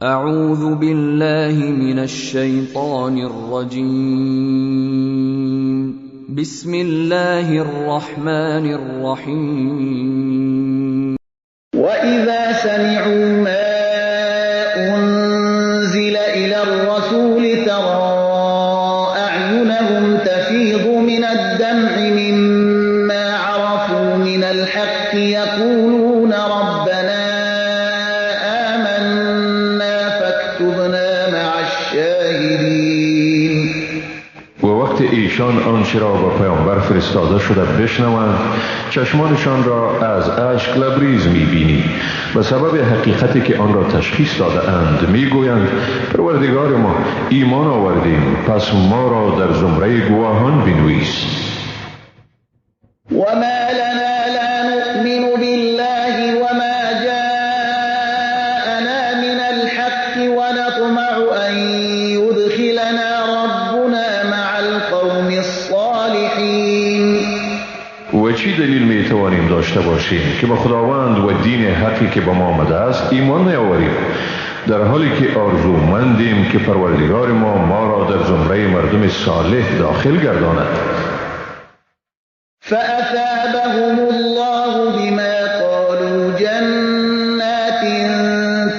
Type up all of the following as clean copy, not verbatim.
اعوذ بالله من الشیطان الرجیم. بسم الله الرحمن الرحیم. وإذا سمعوا ما أنزل إلى الرسول ترى أعينهم تفيض من الدمع مما عرفوا من الحق يقولون ربنا آمنا فاكتبنا مع الشاهدين. و وقت ایشان آنچه را با پیامبر فرستاده شده بشنوند، چشمانشان را از اشک لبریز می‌بینی. به سبب حقیقتی که آن را تشخیص داده اند میگویند پروردگار ما ایمان آوردیم، پس ما را در زمره گواهان بنویس. و ما لنا لا نؤمن بالله وما جاءنا من الحق ونطمع أن يدخلنا ربنا مع القوم الصالحین. و چی دلیل می توانیم داشته باشیم که به خداوند و دین حقی که به ما آمده است ایمان نیاوریم، در حالی که آرزومندیم که پروردگار ما را در زمره مردم صالح داخل گرداند. فأثابهم الله بما قالوا جنات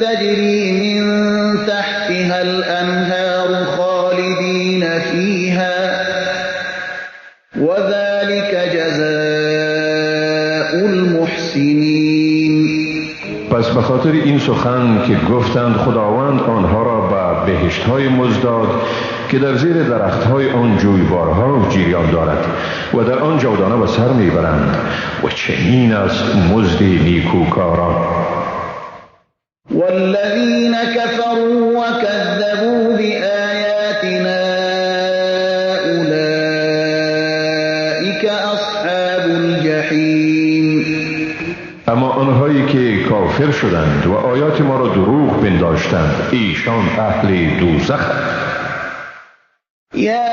تجری من تحتها الأنهار خالدین فیها وذلك جزاء المحسنین. پس به خاطر این سخن که گفتند خداوند آنها را به بهشت‌های مزد داد که در زیر درخت‌های آن جویبارها جریان دارد و در آن جاودانه به سر میبرند، و چنین است مزد نیکوکاران. والذین كفروا وكذبوا بآیاتنا اولئک اصحاب الجحیم. اما آنهایی که کافر شدند و آیات ما را دروغ پنداشتند، ایشان اهل دوزخ. یا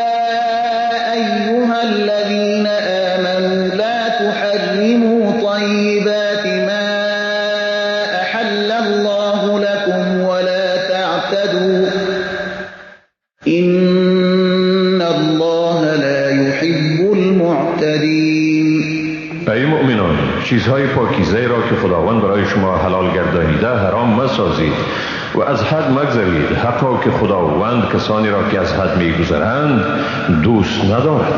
ایها الذین آمنوا لا تحرموا طیبات ما احل الله لكم ولا تعتدوا ان الله لا يحب المعتدین. ای مؤمنان، چیزهای پاکیزه را که خداوند برای شما حلال گردانیده حرام مسازید و از حد مگذرید، حقا که خداوند کسانی را که از حد میگذرند دوست ندارد.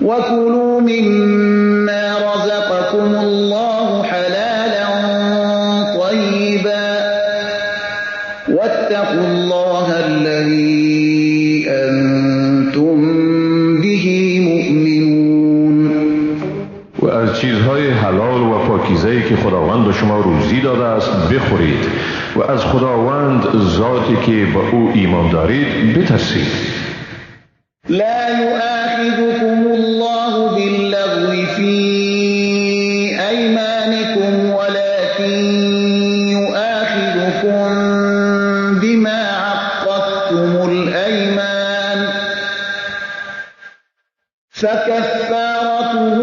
وکلوا مما رزقكم الله حلالا طیبا واتقوا الله الذی انتم به مؤمنون. و از چیزهای حلال و پاکیزه‌ای که خداوند به شما روزی داده است بخورید و از خداوند ذاتی که به او ایمان دارید بترسید. لا يؤاخذكم الله باللغو في أيمانكم ولكن يؤاخذكم بما عقدتم الأيمان فكفارته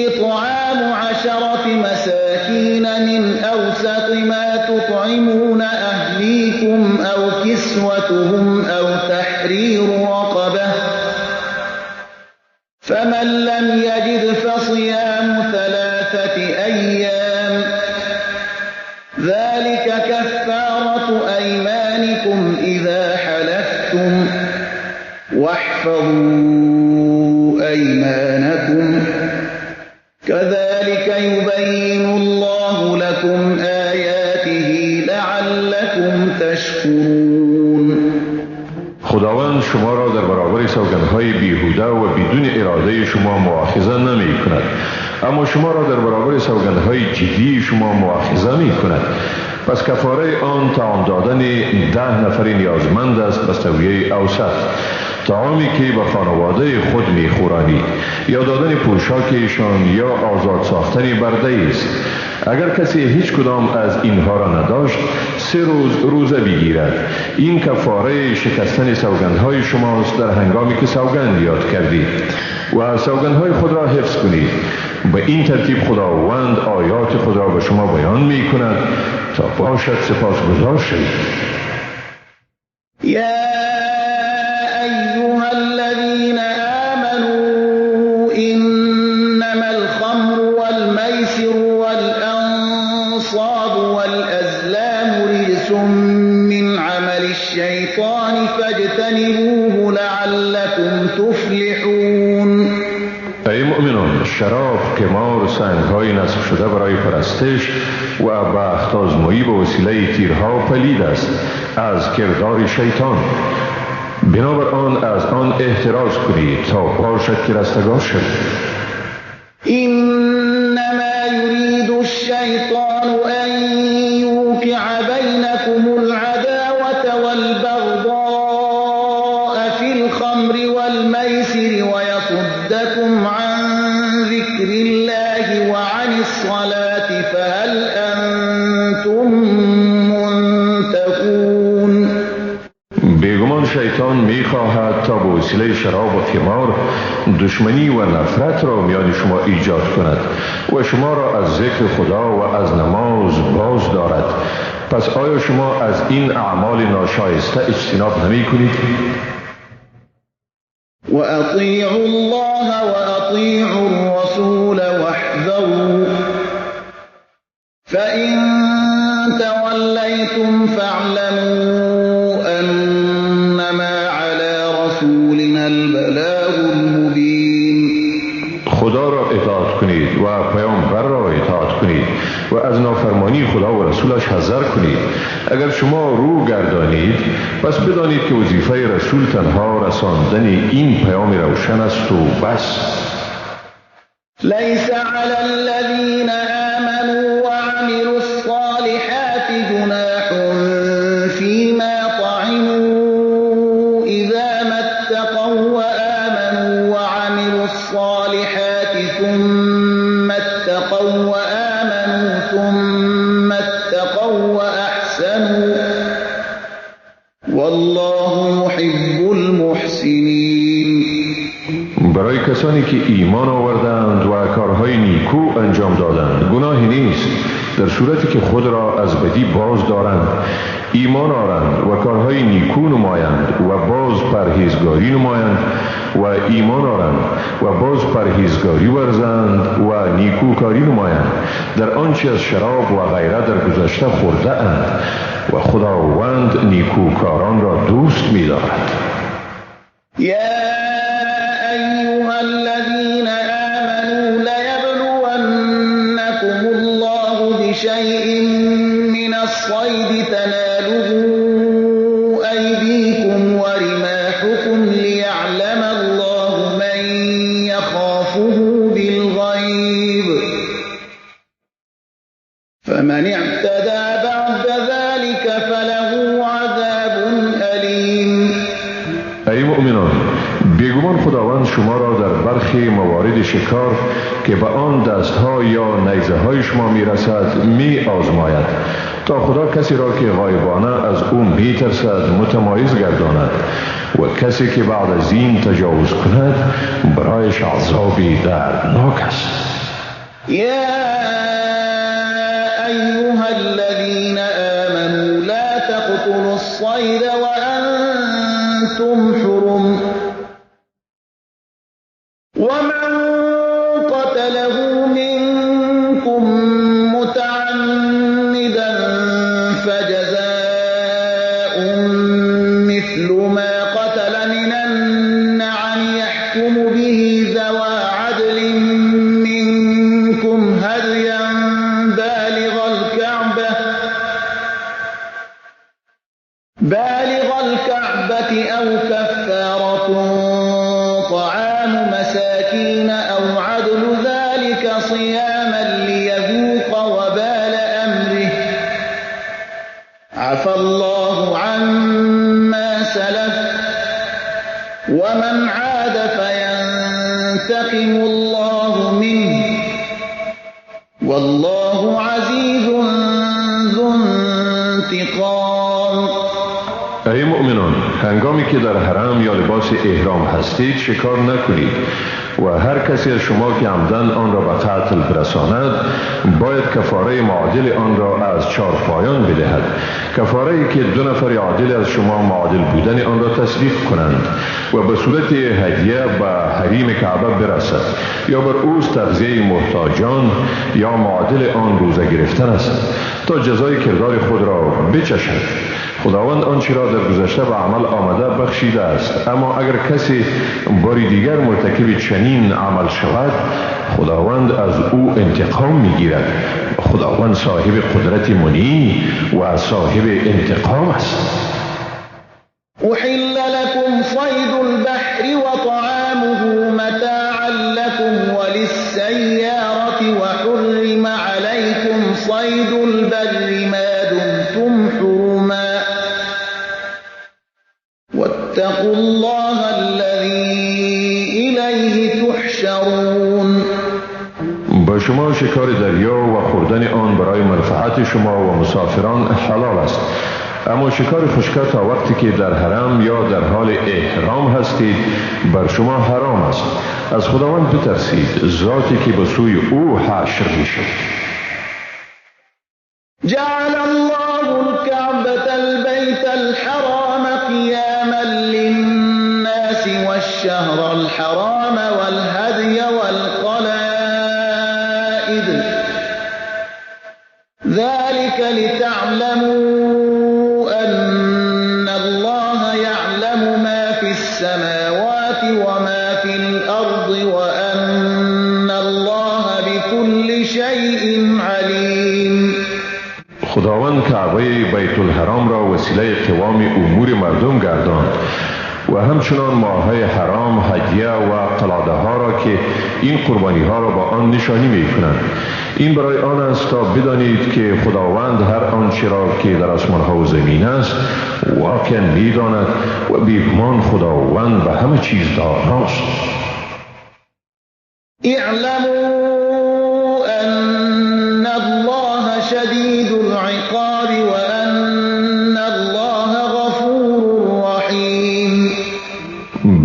إطعام 10 مساكين من أوسط ما تطعمون أهليكم أو كسوتهم أو تحرير رقبة فمن لم يجد فصيام 3 أيام ذلك كفارة أيمانكم إذا حلفتم واحفظوا أيمانكم كذلك يبين الله لكم آياته لعلكم تشكرون. خداوند شما را در برابر سوگندهای بیهوده و بدون اراده شما مؤاخذه نمی کند، اما شما را در برابر سوگندهای جدی شما مؤاخذه می کند. پس کفاره آن طعام دادن 10 نفر نیازمند است به سویه اوسط طعامی که به خانواده خود میخورانید، یا دادن پوشاک ایشان، یا آزاد ساختن برده است. اگر کسی هیچ کدام از اینها را نداشت، 3 روز روزه بگیرد. این کفاره شکستن سوگندهای شماست در هنگامی که سوگند یاد کردید، و سوگندهای خود را حفظ کنید. به این ترتیب خداوند آیات خود را به شما بیان می کند تا باشد سپاسگزار شوید. یا ایها الذین آمنوا انما الخمر والمیسر والانصاب والازلام رجس من عمل الشیطان فاجتنبوه لعلكم تفلحون. ای مؤمنان، شراب، قمار، سنگ‌های نصب شده برای پرستش و بخت آزمایی به وسیله تیرها پلید است از کردار شیطان. بنابر آن از آن احتراز کنید تا باشد که رستگار شوید. انما یرید الشیطان ان یوقع بینکم العداوة والبغضاء فی الخمر والمیسر ویصدکم عن ذکر الله وعن الصلاة فهل انتم منتهون. بیگمان شیطان میخواهد تا به وسیله شراب و قمار دشمنی و نفرت را میان شما ایجاد کند و شما را از ذکر خدا و از نماز باز دارد. پس آیا شما از این اعمال ناشایسته اجتناب نمی کنید؟ و اطیعوا الله و اطیعوا الرسول واحذروا فإن تولیتم فاعلموا انما علی رسولنا البلاغ المبین. خدا را اطاعت کنید و پیامبر را اطاعت کنید و از نافرمانی خدا و رسولش حذر کنید. اگر شما رو گردانید، پس بدانید که وظیفه رسول تنها رساندن این پیام روشن است و بس. لیس علی الذین آمنوا وعملوا الصالحات جناح فیما طعموا اذا ما اتقوا وآمنوا وعملوا الصالحات ثم اتقوا وآمنوا ثم اتقوا وأحسنوا والله يحب المحسنین. برای کسانی که ایمان آوردند و کارهای نیکو انجام دادند گناهی نیست در صورتی که خود را از بدی باز دارند، ایمان آرند و کارهای نیکو نمایند و باز پرهیزگاری نمایند و ایمان آرند و باز پرهیزگاری ورزند و نیکوکاری نمایند در آنچه از شراب و غیره در گذشته خورده اند، و خداوند نیکوکاران را دوست می‌دارد. یا ایها الذین آمنوا لیبلونکم الله بشیء من الصید تناله ایدیکم ورماحکم لیعلم الله من یخافه بالغیب فمن اعتدى بعد ذلك فله عذاب الیم. ای مؤمنان، بیگمان خداوند شما را در برخی موارد شکار که به آن دستها یا نیزه های شما میرسد می آزماید تا خدا کسی را که غایبانه از او میترسد متمایز گرداند و کسی که بعد از این تجاوز کند برایش عذابی دردناک است. یا ایها الذین آمنوا لا تقتلوا الصید وانتم حرم ومن قتله منكم متعمدا فجزاء مثل ما قتل من النعم يحكم به ذوى عدل منكم هديا بالغ الكعبة أو كفارة طعام مساكين أو عدل ذلك صياما ليذوق وبال أمره عفى الله عما سلف ومن ومن عاد فينتقم الله منه والله عزيز ذو انتقام. ای مؤمنان، هنگامی که در حرم یا لباس احرام هستید شکار نکنید و هر کسی از شما که عمدن آن را به قتل برساند باید کفاره معادل آن را از 4 پایان بدهد، کفاره ای که 2 نفر عادل از شما معادل بودن آن را تصدیق کنند و به صورت هدیه به حریم کعبه برسد یا بر اوست تغذیه محتاجان یا معادل آن روزه گرفتن است تا جزای کردار خود را بچشد. خداوند آنچه را در گذشته به عمل آمده بخشیده است، اما اگر کسی باری دیگر مرتکب چنین عمل شود خداوند از او انتقام میگیرد. خداوند صاحب قدرت منی و صاحب انتقام است. احل لكم صيد البحر وطعامه متاعا لكم وللسيارة وحرم عليكم صيد البر ما دمتم حرما واتقوا الله الذي إليه تحشرون. با شما شکار دریا و خوردن آن برای منفعت شما و مسافران حلال است، اما شکار خشکه تا وقتی که در حرم یا در حال احرام هستید بر شما حرام است. از خداوند بترسید، ذاتی که به سوی او حشر می‌شوید. جعل الله الكعبة البيت الحرام قياما للناس والشهر الحرام والهدي والقلائد ذلك لتعلموا أن الله يعلم ما في السماوات وما في الأرض وأن الله بكل شيء عليم. خداوند کعبه بیت الحرام را وسیله قوام امور مردم گرداند و همچنان ماه‌های حرام، هدیه و قلاده ها را که این قربانی ها را با آن نشانی می کنند. این برای آن است تا بدانید که خداوند هر آنچه را که در آسمان ها و زمین است واقعا می داند و بیگمان خداوند به همه چیز داناست. اعلموا ان الله شدید العقاب وان الله غفور رحیم.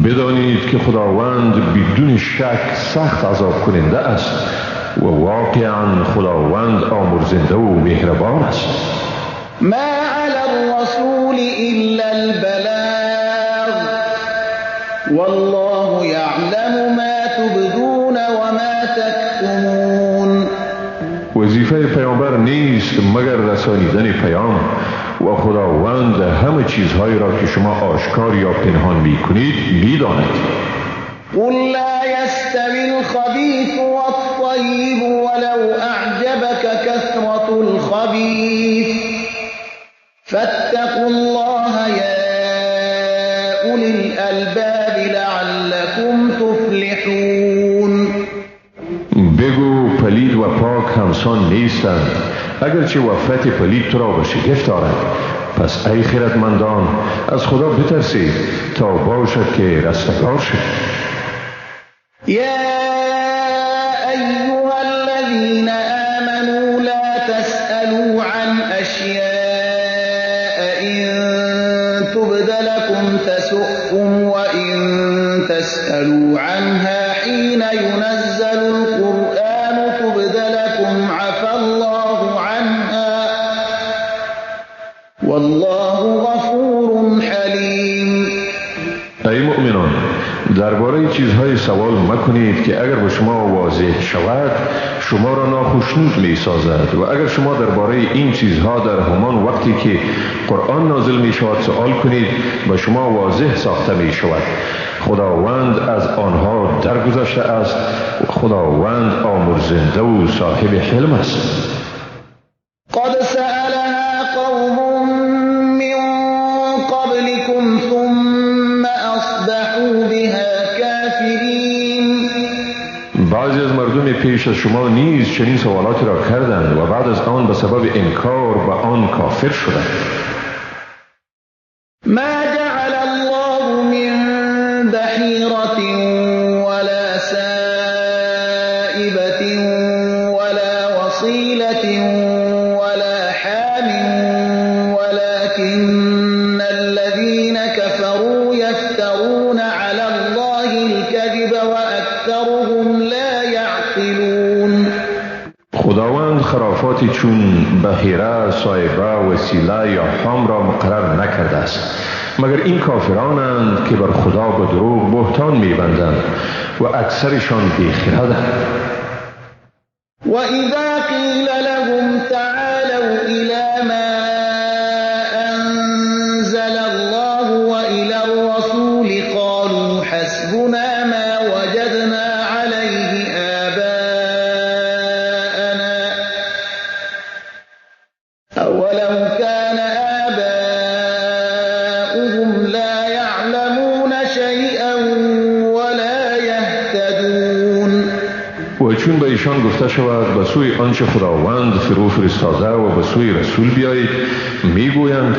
بدانید که خداوند بدون شک سخت عذاب کننده است و واقعا خداوند آمرزنده و مهربان است. ما علی الرسول الا البلاغ والله یعلم ما تبدون وما تکتمون. وظیفه پیامبر نیست مگر رسانیدن پیام و خداوند همه چیزهایی را که شما آشکار یا پنهان میکنید میداند. قل لا يستوي الخبيث والطيب ولو أعجبك كثرة الخبيث فاتقوا الله يا أولي الألباب لعلكم تفلحون. بگو پلید و پاک همسان نیستند، اگرچه وفرت پلید تو را به شگفت آرد. پس ای خردمندان از خدا بترسید تا باشد که رستگار شد. يا أيها الذين آمنوا لا تسألوا عن أشياء إن تبد لكم تسؤكم وإن تسألوا عنها حين ينزل القرآن تبد لكم عفا الله عنها والله غفور حليم. ای مؤمنان، درباره چیزهای سوال مکنید که اگر به شما واضح شود شما را ناخشنود می سازد و اگر شما درباره این چیزها در همان وقتی که قرآن نازل می شود سوال کنید به شما واضح ساخته می شود. خداوند از آنها درگذشته است. خداوند آمرزنده و صاحب حلم است. قد سألها قوم من قبلكم ثم أصبحوا بها كافرين. بعضی از مردم پیش از شما نیز چنین سوالاتی را کردند و بعد از آن به سبب انکار به آن کافر شدند. ما جعل الله من بحیرة بحیره، صائبه، وسیله یا حام را مقرر نکرده است، مگر این کافرانند که بر خدا به دروغ بهتان میبندند و اکثرشان بیخردند. و اذا قیل لهم تعالوا الى ما انزل الله و الى الرسول قالوا حسبنا ما وجدنا عليه آباءنا اولو كان آباؤهم لا يعلمون شيئا ولا يهتدون. و چون به ایشان گفته شود به سوی آنچه خداوند فرو فرستاده و به سوی رسول بیایید، میگویند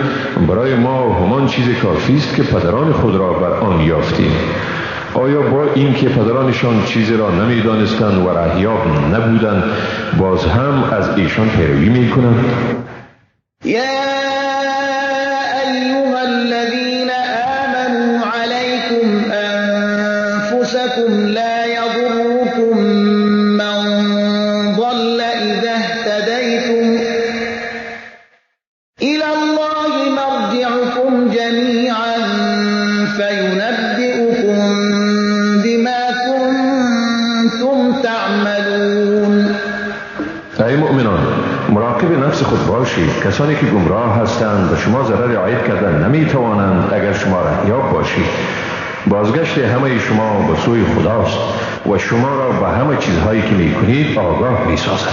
برای ما همان چیز کافی است که پدران خود را بر آن یافتیم. آیا با اینکه پدرانشان چیزی را نمیدانستند و رهیاب نبودند باز هم از ایشان پیروی میکنند؟ یا ایها الذین آمنوا علیکم انفسکم لا یضرکم من ضل اذا اهتدیتم الی الله مرجعکم جمیعا فینبئکم بما کنتم تعملون. ای مؤمنان، مراقب نفس خود باشید. کسانی که گمراه هستند به شما ضرر عاید کردن نمیتوانند اگر شما رهیاب باشید. بازگشت همه شما به سوی خداست و شما را به همه چیزهایی که میکنید آگاه میسازد.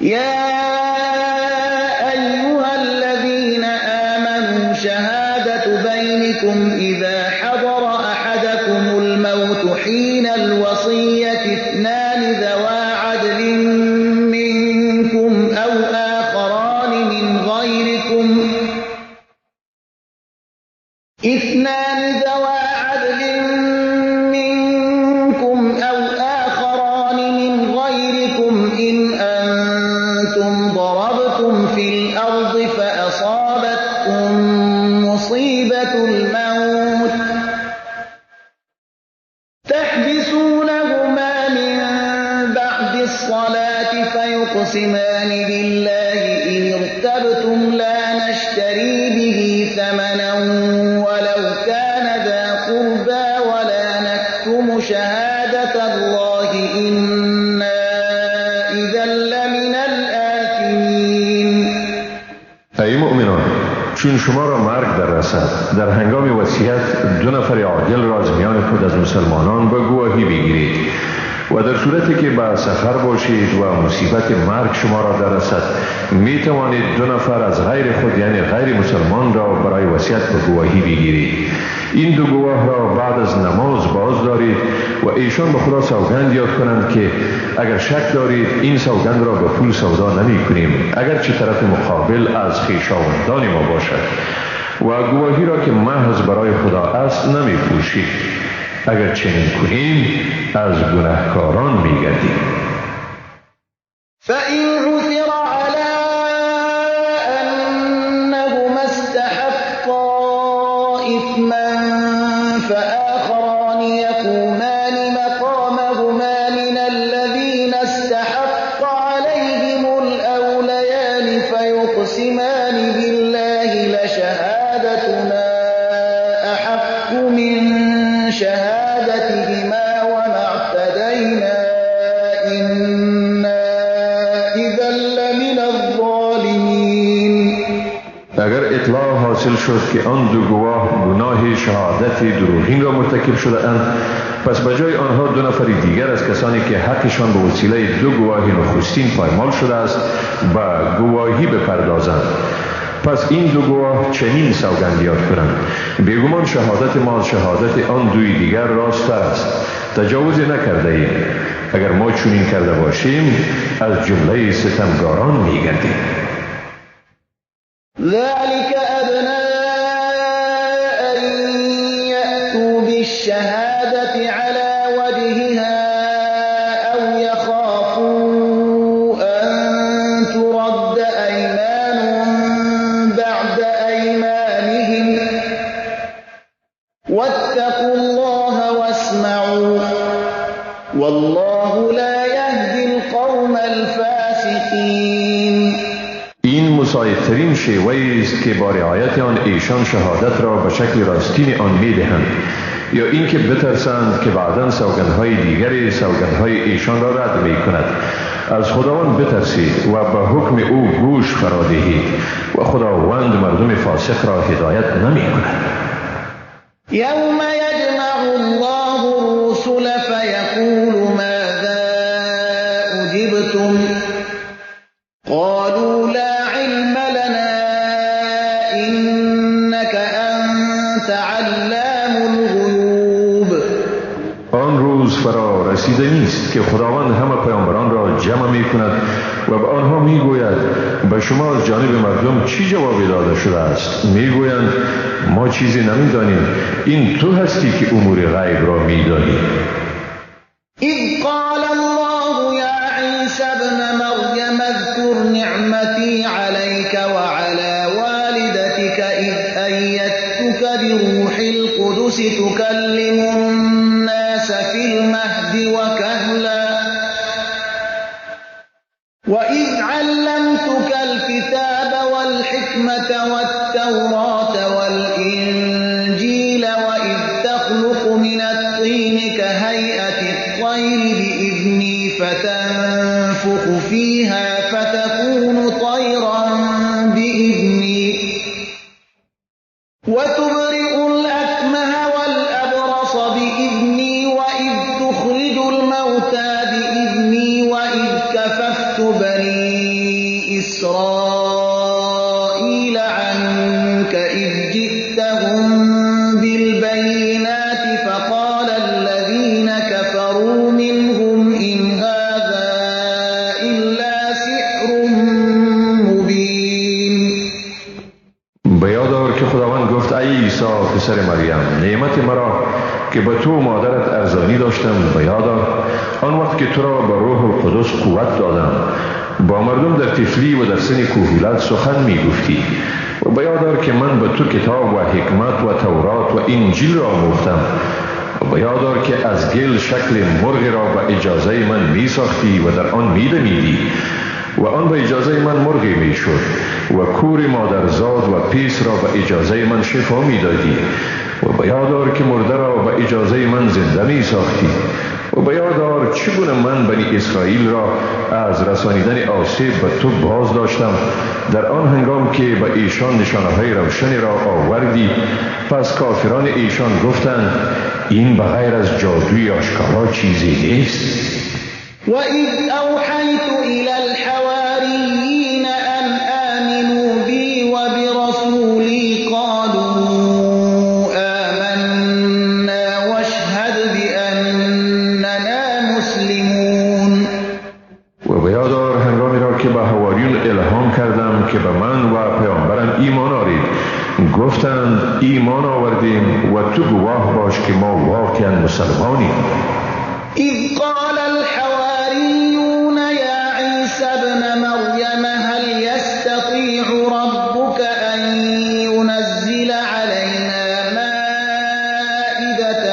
یا ایها الذین آمنوا شهادة بینکم اذا حضر احدکم الموت حین الوصیة اثنان ذوا عدل منکم او آخران من غیرکم اثنان ذوا عدل منكم أو آخران من غيركم إن أنتم ضربتم في الأرض فأصابتكم مصيبة الموت تحبسونهما من بعد الصلاة فيقسمان بالله إن ارتبتم لا نشتري به ثمنا ولو كان ذا قربى ولا نكتم شهادة الله إنا إذا لمن الآثمين. ای مؤمنان، چون شما را مرگ در رسد، در هنگام وصیت دو نفر عادل را از میان خود از مسلمانان به گواهی بگیرید و در صورتی که به سفر باشید و مصیبت مرگ شما را در رسد، می توانید دو نفر از غیر خود یعنی غیر مسلمان را برای وصیت به گواهی بگیرید. این دو گواه را بعد از نماز باز دارید و ایشان به خدا سوگند یاد کنند که اگر شک دارید این سوگند را به پول سودا نمی کنیم، اگر چه طرف مقابل از خویشاوندان ما باشد، و گواهی را که محض برای خدا است نمی پوشید. اگر چنین کنیم از گناهکاران می‌گردیم. فإن عثر على أنهما استحقا إثما فآخران يقومان مقامهما من الذين استحق عليهم الأوليان فيقسمان بالله لشهادتنا أحق من شهادتهما وما اعتدينا إنا إذا لمن الظالمين. اگر اطلاع حاصل شد که آن دو گواه گناه شهادت دروغین را مرتکب شده اند، پس به جای آنها دو نفر دیگر از کسانی که حقشان به وسیله دو گواه نخستین پایمال شده است به گواهی بپردازند. پس این دو گواه چنین سوگند یاد کنند: بیگمان شهادت ما از شهادت آن دوی دیگر راست‌تر است، تجاوز نکرده ایم. اگر ما چنین کرده باشیم از جمله ستمگاران می‌گردیم. ذلك أدنى أن يأتوا بالشهادة على وجهها أو يخافوا أن ترد أيمان بعد أيمانهم واتقوا الله واسمعوا والله لا يهدي القوم الفاسقين. مساعدترین شیوه است که با رعایت آن ایشان شهادت را به شکل راستین آن میدهند، یا اینکه بترسند که بعداً سوگندهای دیگری سوگندهای ایشان را رد می کند. از خداوند بترسید و به حکم او گوش فرا دهید و خداوند مردم فاسق را هدایت نمی کند. یوم یجمع الله الرسل فیقول ماذا اجبتم قالوا لا علم لنا انك انت علام الغیوب. آن روز فرا رسیده نیست که خداوند همه پیامبران را جمع می کند و به آنها می گوید به شما از جانب مردم چی جوابی داده شده است؟ می گویند ما چیزی نمی دانیم، این تو هستی که امور غیب را می دانی. اذ قال الله یا عیسی ابن مریم اذکر نعمتی علیک وعلى والدتک اذ ایدتک بروح القدس تکلم الناس فی المهد وکهلا وإذ علمتك الكتاب والحكمة والتوراة والإنجيل وإذ تخلق من الطين كهيئة الطير بإذني فتنفخ فيها فتكون طيرا بإذني وتبرئ الأكمه والأبرص بإذني وإذ تخرج الموتى بإذني وإذ كففت بني إسرائيل عنك إذ جئتهم بالبينات فقال الذين كفروا منهم إن هذا إلا سحر مبين. به یاد آور که خداوند گفت ای عیسی پسر مریم، نعمت مرا که به تو مادرت ارزانی داشتم به یاد آور، آن وقت که تو را به روح القدس قوت دادم، با مردم در طفلی و در سن کهولت سخن می گفتی. و به یاد آور که من به تو کتاب و حکمت و تورات و انجیل را آموختم. و به یاد آور که از گل شکل مرغ را به اجازه من می ساختی و در آن می دمیدی و آن به اجازه من مرغی می شد و کور مادرزاد و پیس را به اجازه من شفا می دادی. و به یاد آور که مرده را به اجازه من زنده می ساختی. و به یاد آور چگونه من بنی اسرائیل را از رسانیدن آسیب به تو باز داشتم در آن هنگام که به ایشان نشانه های روشنی را آوردی. پس کافران ایشان گفتند این به غیر از جادوی آشکارا چیزی نیست. وَإِذْ أَوْحَيْتُ إِلَى الْحَوَارِيِّينَ أَنْ آمِنُوا بِي وَبِرَسُولِي قَالُوا آمَنَّا وَاشْهَدْ بِأَنَّنَا مُسْلِمُونَ. و به یاد آور هنگامی را که به حواریون الهام کردم که به من و پیامبرم ایمان آرید، گفتند ایمان آوردیم و تو گواه باش که ما واقعا مسلمانیم. اذ قال الحواریون یا عیسی ابن مریم هل یستطیع ربک ان ینزل علینا مائدة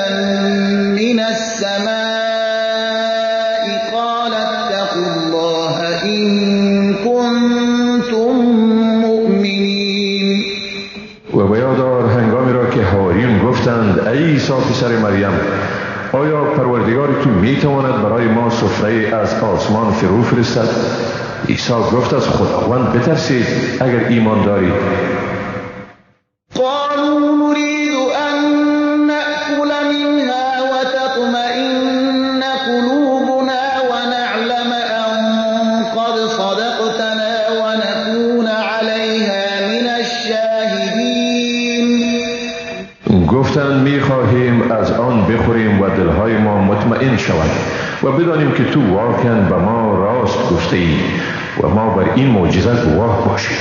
من السماء قال اتقوا الله ان کنتم مؤمنین. و به یاد آور هنگامی را که حواریون گفتند ای عیسی پسر مریم، آیا پروردگار تو میتواند برای ما سفره از آسمان فرو فرستد؟ عیسی گفت از خداوند بترسید اگر ایمان دارید. قالوا نريد ان نأكل منها وتطمئن قلوبنا ونعلم ان قد صدقتنا ونكون عليها من الشاهدين. گفتند میخواهیم از آن بخوریم و دلهای ما مطمئن شود و بدانیم که تو واقعا به ما راست گفته ای و ما بر این معجزه گواه باشیم.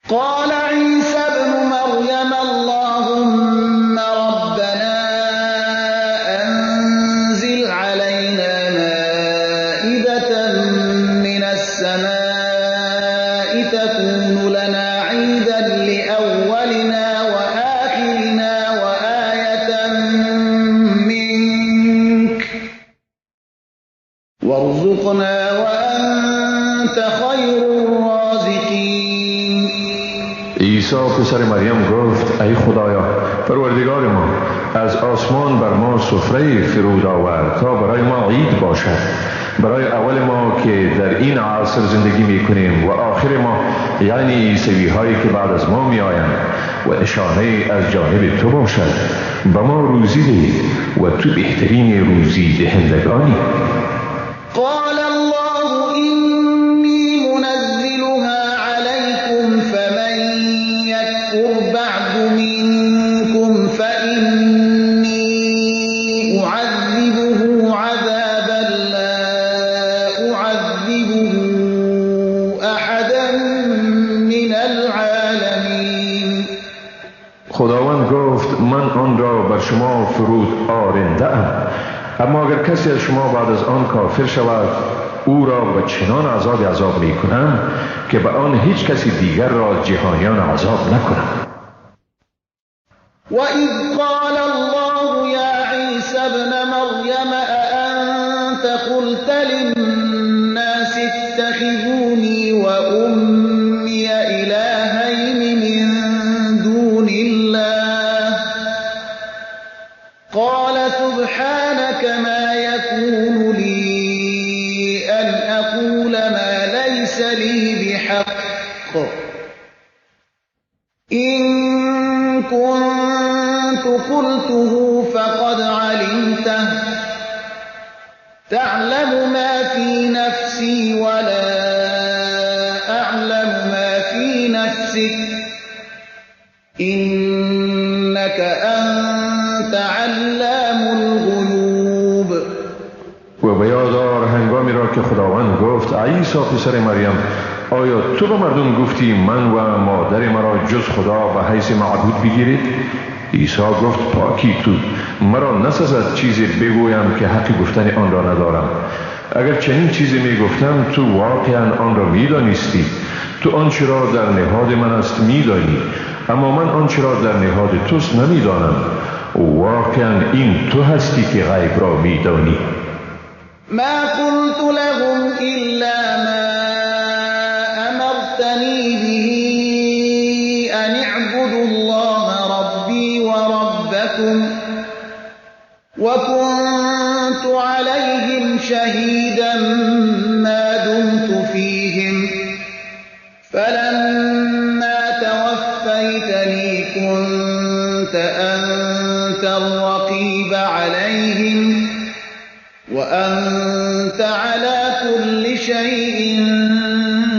قال عیسی ابن مریم اللهم ربنا انزل علينا مائدة من السماء تكون لنا عيدا لأولنا وآخرنا وآية منك وارزقنا وأنت خير الرازقين. عیسی پسر مریم گفت ای خدایا پروردگار ما، از آسمان بر ما سفره فرود آور تا برای ما عید باشد، برای اول ما که در این عصر زندگی می کنیم و آخر ما، یعنی عیسوی هایی که بعد از ما می آیند، و نشانه از جانب تو باشد. به ما روزی ده و تو بهترین روزی دهندگانی. قال الله إني منزلها عليكم فمن يكفر بعد منكم فإني أعذبه عذابا لا أعذبه أحدا من العالمين. خداوند گفت من آن را بر شما فرود آرنده ام، اما اگر کسی از شما بعد از آن کافر شود، او را به چنان عذاب می کنم که به آن هیچ کسی دیگر را جهانیان عذاب نکنم. وَإِذْ قَالَ اللَّهُ يَا عِيسَى ابْنَ مَرْيَمَ أَأَنْتَ قُلْتَ لِلنَّاسِ اتَّخِذُونِي وَأُمِّيَ إِلَٰهَيْنِ مِنْ دُونِ اللَّهِ قَالَ سُبْحَانَكَ مَا يَكُونُ لِي أَنْ أَقُولَ مَا لَيْسَ لِي بِحَقٍّ إِن كُنتُ قُلْتُهُ فَقَدْ عَلِمْتَهُ تَعْلَمُ مَا فِي نَفْسِي وَلَا أَعْلَمُ مَا فِي نَفْسِكَ إِنَّكَ أَنتَ عَلَّامُ الْغُيُوبِ. و به یاد آر هنگامی را که خداوند گفت عیسی پسر مریم، آیا تو به مردم گفتی من و مادر مرا جز خدا به حیث معبود بگیرید؟ عیسی گفت پاکی تو، مرا نسزد چیزی بگویم که حق گفتن آن را ندارم. اگر چنین چیزی می گفتم تو واقعا آن را می دانستی. تو آنچه را در نهاد من است می دانی، اما من آنچه را در نهاد توست نمی دانم. واقعا این تو هستی که غیب را می دانی. ما قلت لهم إلا ما أمرتني به أن اعبدوا الله ربي وربكم وكنت عليهم شهيدا ما دمت فيهم فلما توفيتني كنت أنت الرقيب عليهم وأنت على كل شيء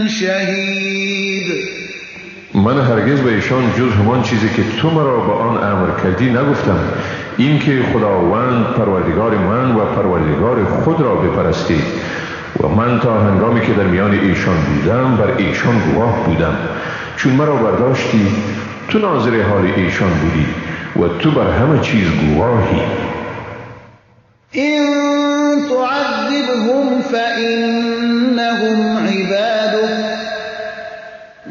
شهید. من هرگز به ایشان جز همان چیزی که تو مرا به آن امر کردی نگفتم، اینکه خداوند پروردگار من و پروردگار خود را بپرستید، و من تا هنگامی که در میان ایشان بودم بر ایشان گواه بودم. چون مرا برداشتی تو ناظر حال ایشان بودی و تو بر همه چیز گواهی. إن تعذبهم فإنهم عبادك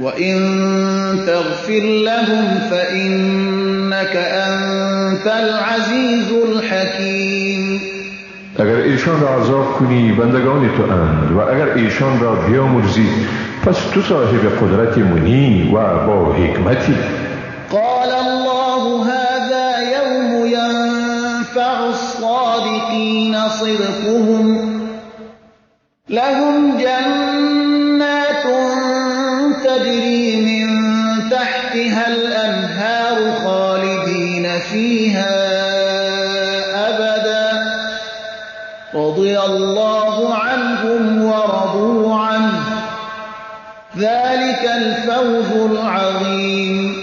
وإن تغفر لهم فإنك أنت العزيز الحكيم. اگر ایشان را عذاب کنی بندگان تو اند، و اگر ایشان را بیامرزی پس تو صاحب قدرت منی و با حکمتی. قال الله هذا يوم ينفع الصادقين صدقهم لهم جنات تجري من تحتها الأنهار خالدين فيها أبدا رضي الله عنهم ورضوا عنه ذلك الفوز العظيم.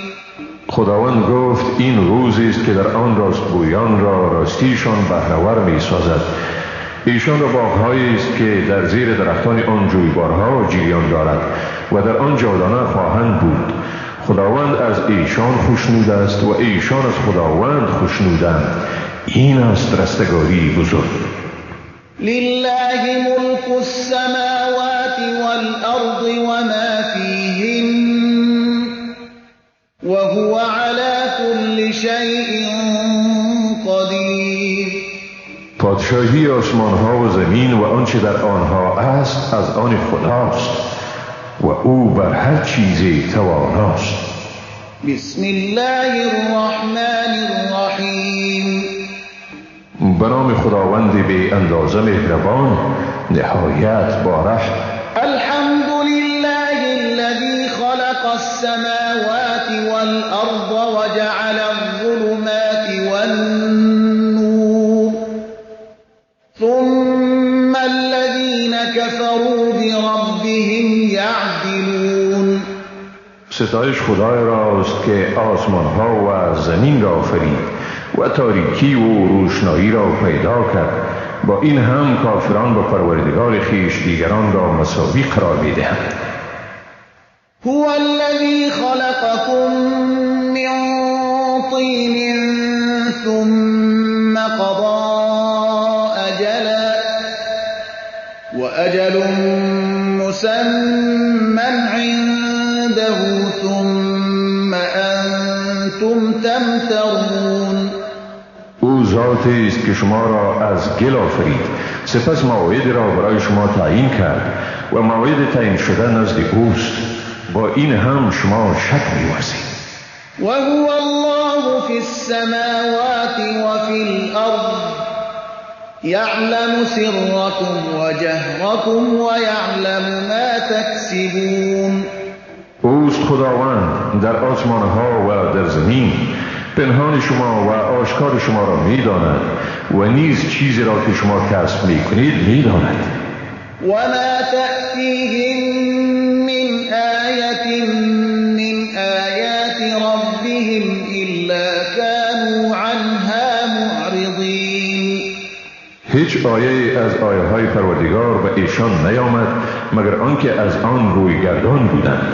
خداوند گفت این روزی است که در آن راستگویان را راستیشان بهره‌ور می سازد. ایشان را باغ‌هایی است که در زیر درختان آن جویبارها جریان دارد و در آن جاودانه خواهند بود. خداوند از ایشان خوشنود است و ایشان از خداوند خوشنودند. این است رستگاری بزرگ. لله ملک السماوات والارض وما فیهن وهو على كل شيء قدیر. پادشاهی آسمان ها و زمین و آنچه در آنها است از آن خداست و او بر هر چیزی تواناست. بسم الله الرحمن الرحیم. به نام خداوند بی اندازه مهربان نهایت بارحم. الحمد لله الذي خلق السماوات والأرض وجعل الظلمات والنور ثم الذين كفروا بربهم يعدلون. ستایش خدای راست که آسمان ها و زمین را آفرید و تاریکی و روشنایی را پیدا کرد. با این هم کافران با پروردگار خویش دیگران را مساوی قرار می‌دهند. هو الذي خلقكم من طين ثم قضى أجلا وأجل مسمى عنده ثم أنتم تمترون. او ذاتی است که شما را از گل آفرید، سپس موعد را برای شما تعیین کرد و موعد تعیین شده نزد اوست. با این هم شما شک می‌ورزید. و هو الله فی السماوات و فی الارض یعلم سرکم و جهرکم و یعلم ما تکسبون. اوست خداوند در آسمانها و در زمین، پنهان شما و آشکار شما را می‌داند و نیز چیزی را که شما کسب می‌کنید می‌داند. و ما تأتیهم من آیة من آیات ربهم إلا كانوا عنها معرضین. هیچ آیه از آیه های پروردگار به ایشان نیامد مگر آنکه از آن رویگردان بودند.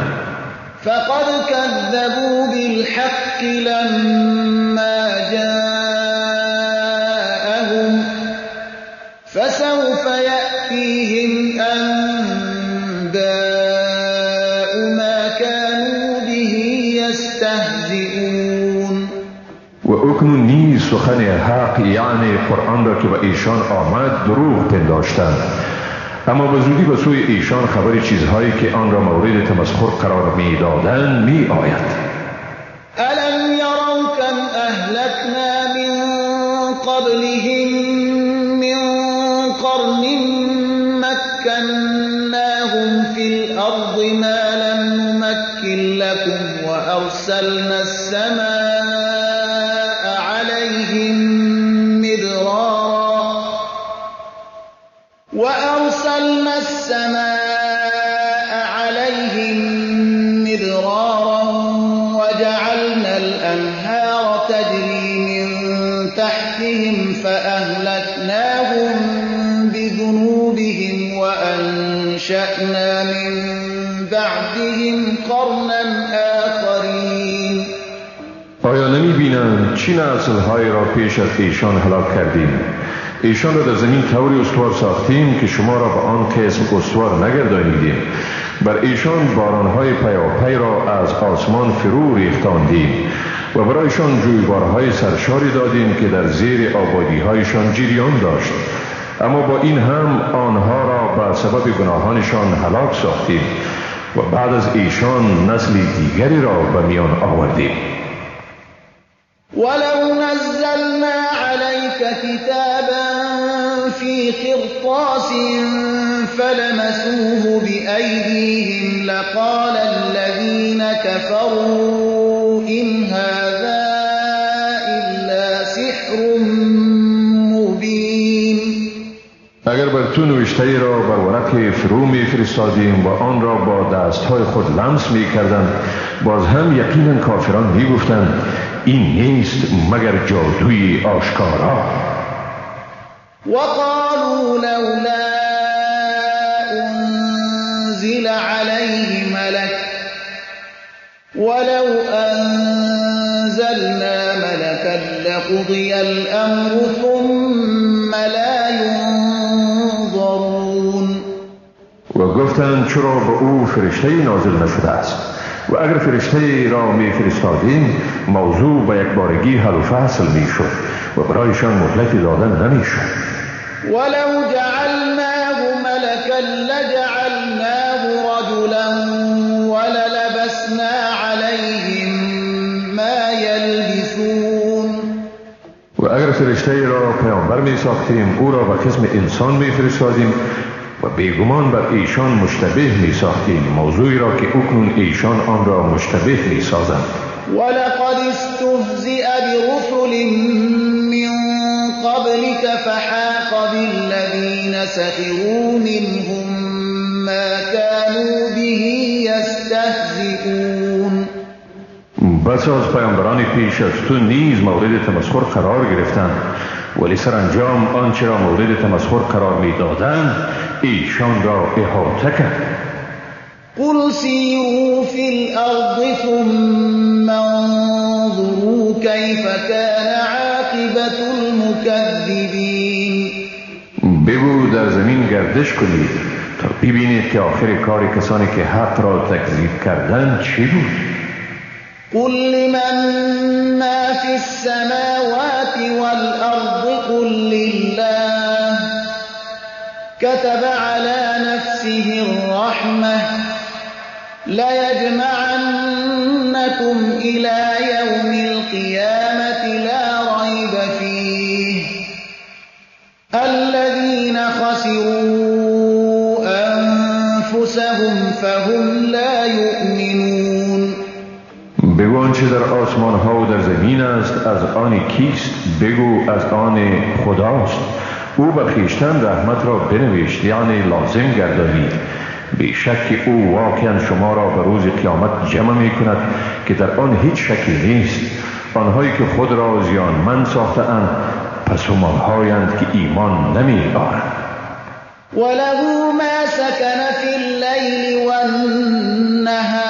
فقد كذبوا بالحق لما جاءهم فسوف يأتيهم أنباء ما كانوا به يستهزئون. و اکنون نیز سخن حق یعنی قرآن را که به ایشان آمد دروغ پنداشتند، اما به زودی به سوی ایشان خبر چیزهایی که آن را مورد تمسخر قرار می‌دادند می‌آید. الم یروا کم اهلکنا من قبلهم من قرن مکناهم فی الارض ما لم نمکن لکم وارسلنا السماء علیهم مدرارا وأرسلنا السماء عليهم مدرارا وجعلنا الأنهار تجري من تحتهم فأهلكناهم بذنوبهم وأنشأنا من بعدهم قرنا آخرين. آیا نمی‌بینند چه نسل‌هایی را پیش از ایشان هلاک کردیم؟ ایشان را در زمین طوری استوار ساختیم که شما را به آن قسم استوار نگردانیدیم. بر ایشان بارانهای پیاپی را از آسمان فرو ریختاندیم و برایشان جویبارهای سرشاری دادیم که در زیر آبادیهایشان جریان داشت، اما با این هم آنها را به سبب گناهانشان هلاک ساختیم و بعد از ایشان نسل دیگری را به میان آوردیم. ولو نزلنا عليك كتابا في قرطاس فلمسوه بأيديهم لقال الذين كفروا إن هذا إلا سحر مبين. اگر بر تو نوشته را بر ورق فرو می فرستادیم و آن را با دستهای خود لمس می کردند، باز هم یقینا کافران می گفتند این نیست مگر جادوی آشکارا. وقالوا لولا انزل عليه ملك ولو انزلنا ملكا لقضي الامر ثم لا ينظرون. و گفتند چرا به او فرشته نازل نشده است؟ و اگر فرشته را می فرستادیم موضوع به یک بارگی حل و فصل می شد و برایشان مهلت دادن نمی شد. ولو جعلناه ملكا لجعلناه رجلا وللبسنا عليهم کسی را پیامبر می ساختیم، او را به قسم انسان می فرستادیم و بیگمان بر ایشان مشتبه می ساختیم موضوعی را که اکنون ایشان آن را مشتبه می سازند. ولقد استهزئ برسل من قبلك فحاق بالذین سخروا منهم ما كانوا به یستهزئون. بس از پیامبران پیش از تو نیز مورد تمسخر قرار گرفتند، ولی سرانجام آنچه را مورد تمسخر قرار می‌دادند ایشان را احاطه کرد. قل سیروا فی الارض ثم انظروا کیف کان عاقبة المکذبین. بگو در زمین گردش کنید تا ببینید که آخر کار کسانی که حق را تکذیب کردند چی بود. قل لمن ما في السماوات والأرض قل لله كتب على نفسه الرحمة ليجمعنكم إلى يوم القيامة لا ريب فيه الذين خسروا أنفسهم فهم لا يؤمنون. بگو آنچه در آسمان ها و در زمین است از آن کیست؟ بگو از آن خداست. او بر خویشتن رحمت را بنوشت، یعنی لازم گردانید. بیشک او واقعا شما را به روز قیامت جمع می کند که در آن هیچ شکی نیست. آنهایی که خود را زیانمند ساخته اند پس همانهایند که ایمان نمی آرند. وله ما سکن فی اللیل والنهار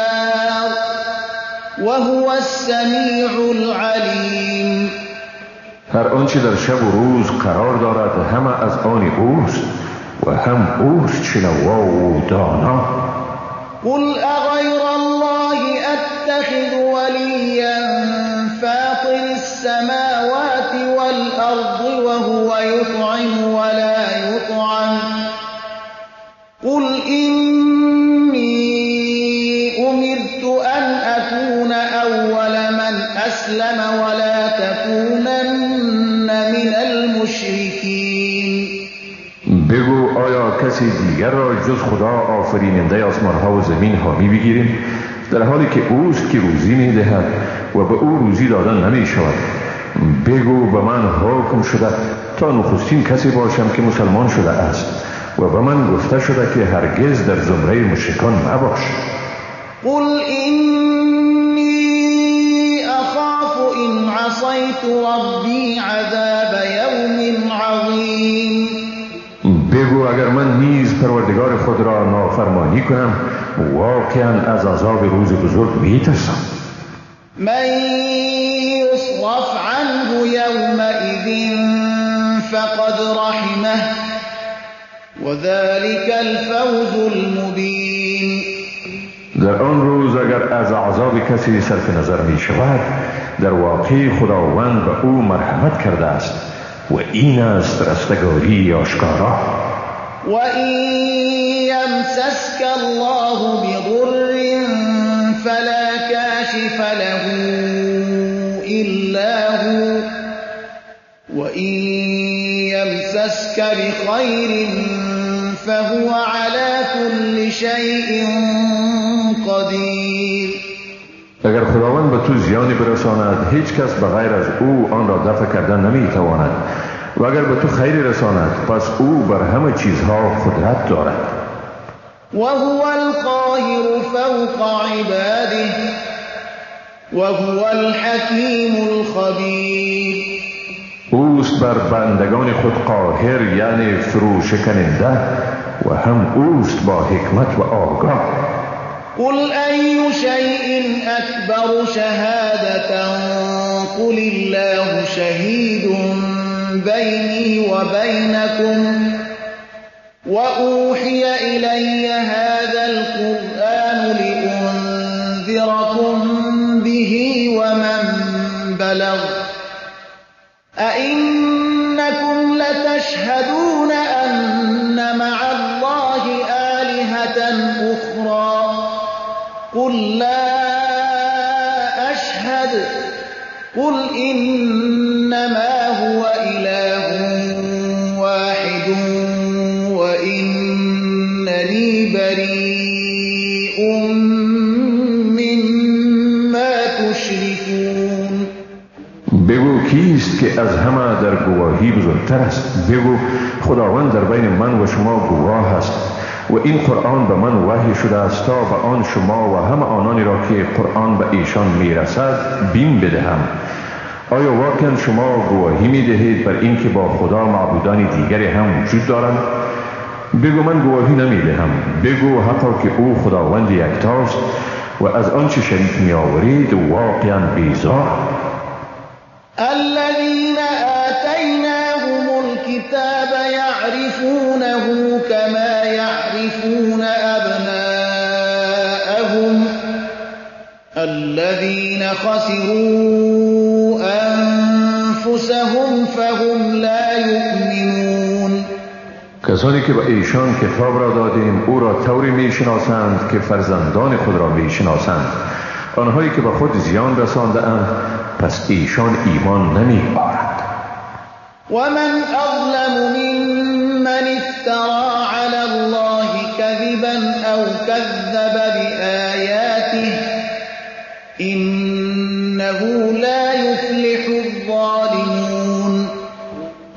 وهو السمیع العلیم. هر آنچه در شب و روز قرار دارد همه از آن اوست و هم اوست شنوا و دانا. قل اغیر الله اتخذ ولیا فاطر السماوات والارض وهو یطعم ولا یطعم قل اینی امرت ان اکون اول من اسلم ولا تکونن من المشرکین. بگو آیا کسی دیگر را جز خدا آفریننده آسمان ها و زمین ها می بگیریم، در حالی که اوست که روزی می دهد و به او روزی دادن نمی شود؟ بگو به من حکم شده تا نخستین کسی باشم که مسلمان شده است و به من گفته شده که هرگز در زمره مشرکان مباش. قل اینی اخاف ان عصیت ربی عذاب یوم عظیم. بگو اگر من نیز پروردگار خود را نافرمانی کنم واقعا از عذاب روز بزرگ میترسم. من یصرف عنه یومئذ فقد رحمه وذلك الفوز المبین. در آن روز اگر از عذاب کسی صرف نظر می شود در واقع خداوند به او مرحمت کرده است و این است رستگاری آشکارا. و این یمسسک الله بضر فلا کاشف له الا هو و این یمسسک بخیر فهو على كل شیء قدیر. اگر خداوند به تو زیانی برساند هیچ کس به غیر از او آن را دفع کردن نمیتواند و اگر به تو خیری رساند پس او بر همه چیزها قدرت دارد. و هو القاهر فوق عباده و هو الحکیم الخبیر. اوست بر بندگان خود قاهر، یعنی فروشکننده، و هم اوست با حکمت و آگاه. قل أي شيء أكبر شهادة قل الله شهيد بيني وبينكم وأوحي إلي هذا القرآن لأنذركم به ومن بلغ أئنكم لتشهدون أن مع الله آلهة أخرى قل لا أشهد قل إنما هو إله مما تشركون. بگو کیست که از همه در گواهی بزرگتر است؟ بگو خداوند در بین من و شما گواه است و این قرآن به من وحی شده است تا به آن شما و همه آنانی را که قرآن به ایشان میرسد بیم بدهم. آیا واقعا شما گواهی میدهید بر اینکه با خدا معبودان دیگری هم وجود دارند؟ بگو من گواهی نمیدهم. بگو حقا که او خداوند یکتاست و از آنچه شریک میآورید واقعا بیزار. الذين آتيناهم الكتاب يعرفونه كما يعرفون أبناءهم الذين خسروا أنفسهم فهم لا يؤمنون. کسانی که به ایشان کتاب را دادیم او را طوری میشناسند که فرزندان خود را میشناسند. آنهایی که به خود زیان رسانده اند پس ایشان ایمان نمی آرند. و من اظلم ممن افترى على الله كذبا او كذب بآیاته انه لا يفلح الظالمون.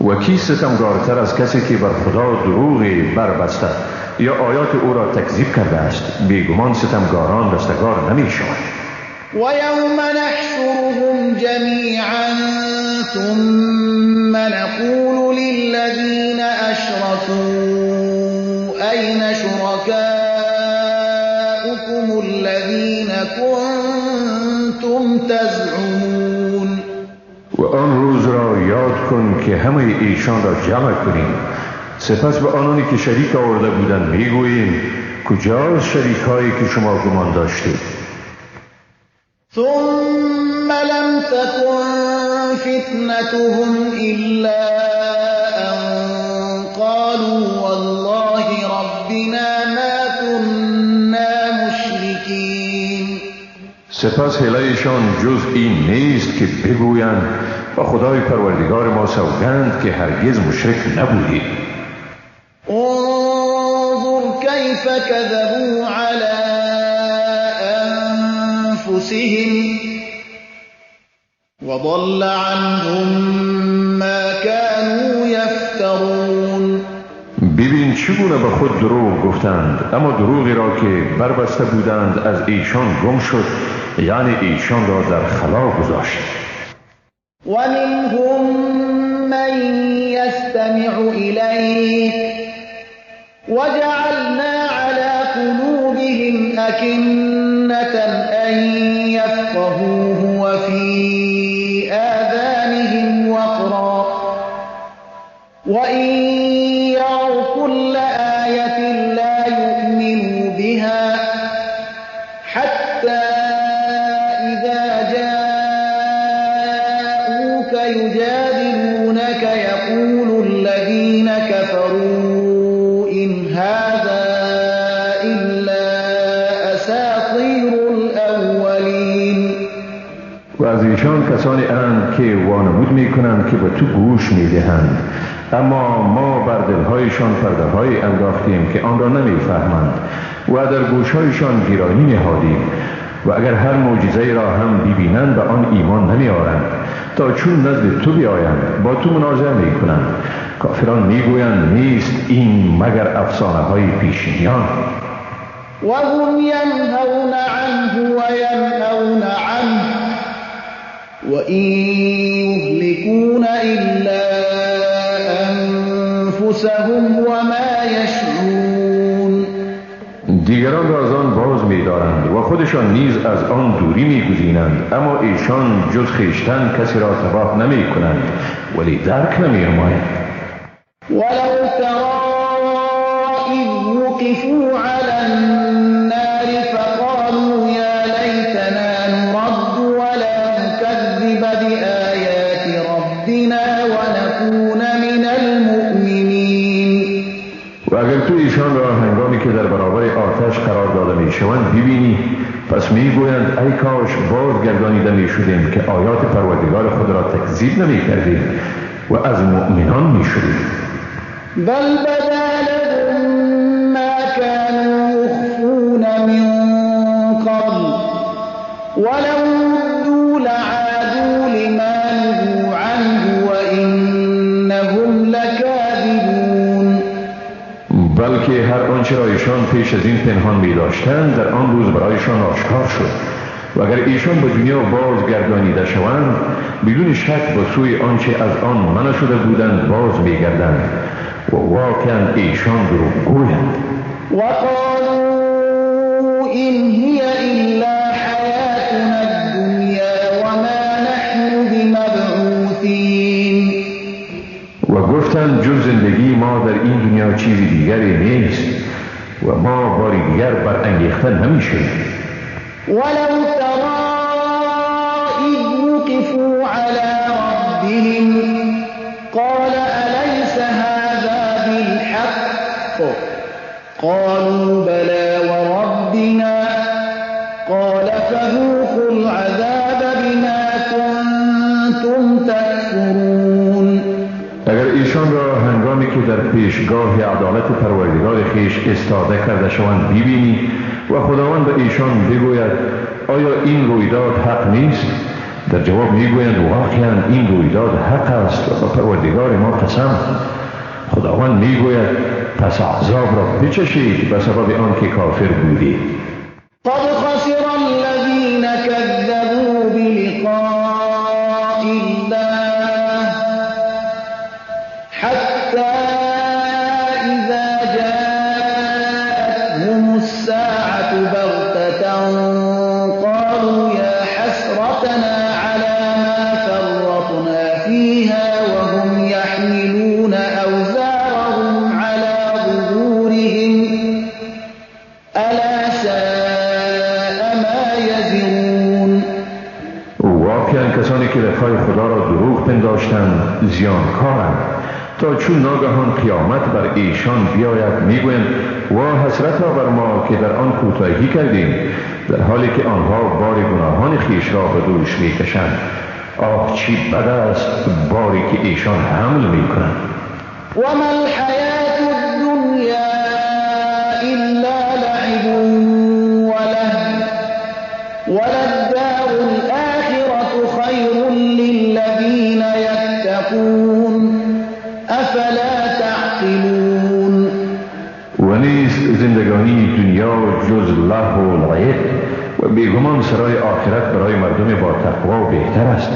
و کی ستمگارتر از کسی که بر خدا دروغی بربسته یا آیات او را تکذیب کرده است؟ بیگمان ستمگاران رستگار نمی شوند. ويوم نحشرهم جميعا ثم نقول للذين أشركوا أين شركاؤكم الذين كنتم تزعمون. و آن روز را یاد کن که همه ایشان را جمع کنیم، سپس به آنانی که شریک آورده بودند میگوییم کجاست شریک هایی که شما گمان داشتید؟ ثم لم تكن فتنتهم إلا أن قالوا والله ربنا ما كنا مشركين. سپس حیله‌شان جز این نیست که بگویند با خدای پروردگار ما سوگند که هرگز مشرک نبودیم. انظر كيف كذبوا على أنفسهم وضل عنهم ما كانوا يفترون. ببین چگونه به خود دروغ گفتند، اما دروغی را که بربسته بودند از ایشان گم شد، یعنی ایشان را در خلا گذاشت. ومنهم من يستمع إليك وجعلنا على قلوبهم أكنة أن يفقهوه وفي آذانهم وقرا وإن يروا كل آية لا يؤمنوا بها حتى إذا جاءوك يجادلونك يقول الذين كفروا إن هذا إلا أساطير الأولين. و از ایشان کسانی اند که وانمود میکنند که به تو گوش میدهند، اما ما بر دلهایشان پرده‌های انداختیم که آن را نمیفهمند و در گوشهایشان گیرانی نهادیم و اگر هر معجزه‌ای را هم ببینند به آن ایمان نمیآورند تا چون نزد تو بیایند با تو مناظره میکنند. کافران میگویند نیست این مگر افسانه های پیشینیان. وهم ینهون عنه وینأون عنه وإن یهلکون إلا أنفسهم وما یشعرون. دیگران را از آن باز می‌دارند و خودشان نیز از آن دوری می‌گزینند، اما ایشان جز خویشتن کسی را تباه نمی‌کنند ولی درک نمی‌نمایند. ولو ترى إذ وقفوا على النار فقالوا يا ليتنا نرد ولا نكذب بآيات ربنا ونكون من المؤمنين. و اگر تو ایشان را هنگامی که در برابر آتش قرار داده میشوند ببینی، پس میگویند ای کاش بازگردانیده میشدیم که آیات پروردگار خود را تکذیب نمیکردیم و از مؤمنان میشدیم. بل بدا لهم ما كانوا يخفون من ایشان پیش از این پنهان می داشتند در آن روز برایشان آشکار شد. و اگر ایشان به دنیا بازگردانیده شوند، بدون شک به سوی آنچه از آن منع شده بودند باز میگردند و واقعا ایشان دروغگویند. وقالوا إن هي إلا حياتنا الدنيا وما نحن بمبعوثين. و گفتند جز زندگی ما در این دنیا چیز دیگری نیست و ما باری دیگر برانگیخته نمیشیم. ولو ترى إذ وقفوا على ربهم قال أليس هذا بالحق قالوا بلى وربنا قال فذوقوا العذاب بما كنتم تكفرون. اگر ایشان را هنگامی که در پیشگاه عدالت پروردگار خویش استاده کرده شوند ببینی و خداوند به ایشان بگوید آیا این رویداد حق نیست؟ در جواب میگویند واقعا این رویداد حق است و به پروردگار ما قسم. خداوند میگوید پس عذاب را بچشید به سبب آنکه کافر بودید. قد خسر الذين كذبوا بلقاء الله حتى إذا جاءتهم الساعة بغتة قالوا يا حسرتنا على ما فرطنا فيها وهم يحملون أوزارهم على ظهورهم ألا ساء ما يزرون. واقعا کسانی که لقای خدا را دروغ پنداشتند زیانکارند، تا چون ناگهان قیامت بر ایشان بیاید میگویند وا حسرتا بر ما که در آن کوتاهی کردیم، در حالی که آنها بار گناهان خویش را به دوش میکشند. آه چی بد است باری که ایشان حمل میکنند. وما الحیاة الدنیا الا لعب ولهو وللدار الآخرة خیر للذین یتقون افلا تعقلون. و نیست زندگانی دنیا جز لهو و لعب و بیگمان سرای آخرت برای مردم با تقوا بهتر است.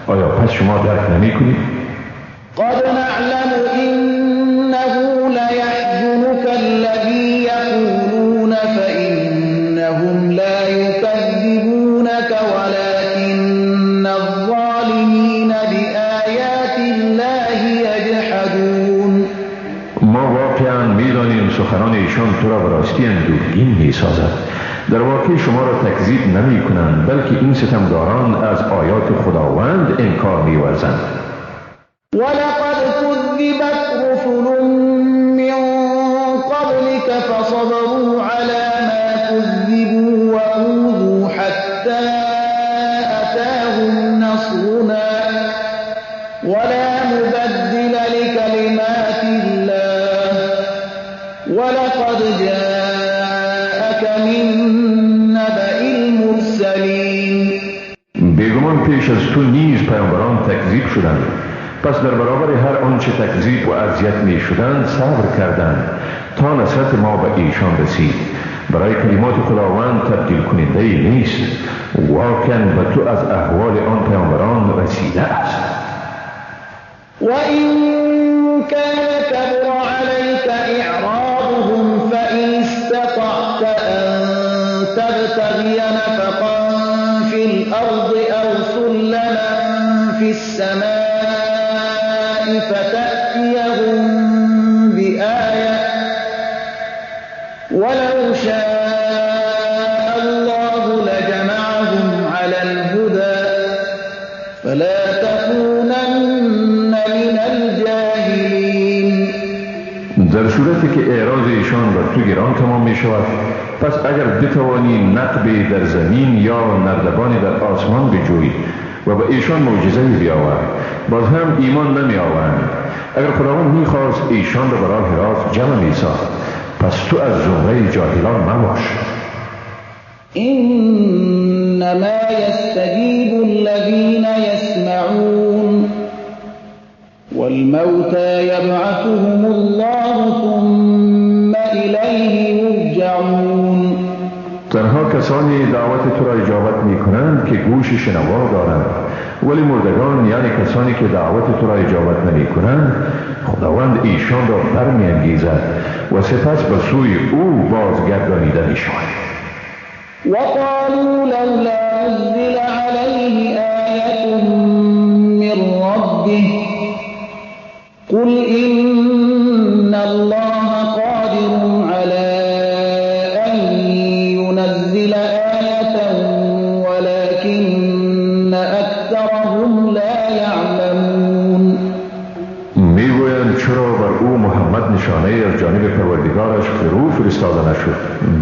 آیا پس شما درک نمی کنید؟ قد نعلم انه لیحزنک الذی یقولون فانهم لا یکذبونک ولکن الظالمین بآیات الله یجحدون. ما واقعا میدانیم سخنان ایشان تو را به راستی اندوهگین میسازد. در واقع شما را تکذیب نمی کنند، بلکه این ستمگاران از آیات خداوند انکار می ورزند. ولقد كذبت رسل من قبلك فصبروا على ما كذبوا وأوذوا حتى أتاهم نصرنا ولا مبدل لكلمات الله ولقد جاءك من نبأ المرسلين. بیگمان پیش از تو نیز پیامبران تکذیب شدند، پس در برابر هر آنچه تکذیب و اذیت می شدند صبر کردند تا نصرت ما به ایشان رسید. برای کلمات خداوند تبدیل کننده ای نیست. واقعا به تو از احوال آن پیامبران رسیده است. وإن كان كبر عليك إعراضهم فإن استطعت أن تبتغي نفقا في الأرض أو سلما في السماء فتأتيهم بآية ولو شاء الله لجمعهم على الهدى فلا تكونن من الجاهلين. در صورتی که اعراض ایشان بر تو گران تمام می شود، پس اگر بتوانی نقبی در زمین یا نردبانی در آسمان بجویی و به ایشان معجزه بیاور، باز هم ایمان نمی آورند. اگر خداوند می خواست ایشان را برای راست جمع می ساخت، پس تو از زمره جاهلان مباش. انما یستجیب الذین یسمعون والموتى یبعثهم الله ثم الیه تنها کسانی دعوت تو را اجابت می کنند که گوش شنوا دارند، ولی مردگان، یعنی کسانی که دعوت تو را اجابت نمی کنند، خداوند ایشان را برمی انگیزد و سپس به سوی او بازگردانیده می شوند. وقالوا لولا نزل عليه آية من ربه قل إن الله قادر على أن ينزل آية ولكن أكثرهم لا يعلمون. میگویند چرا بر او محمد نشانه از جانب پروردگارش فرو فرستاده نشد؟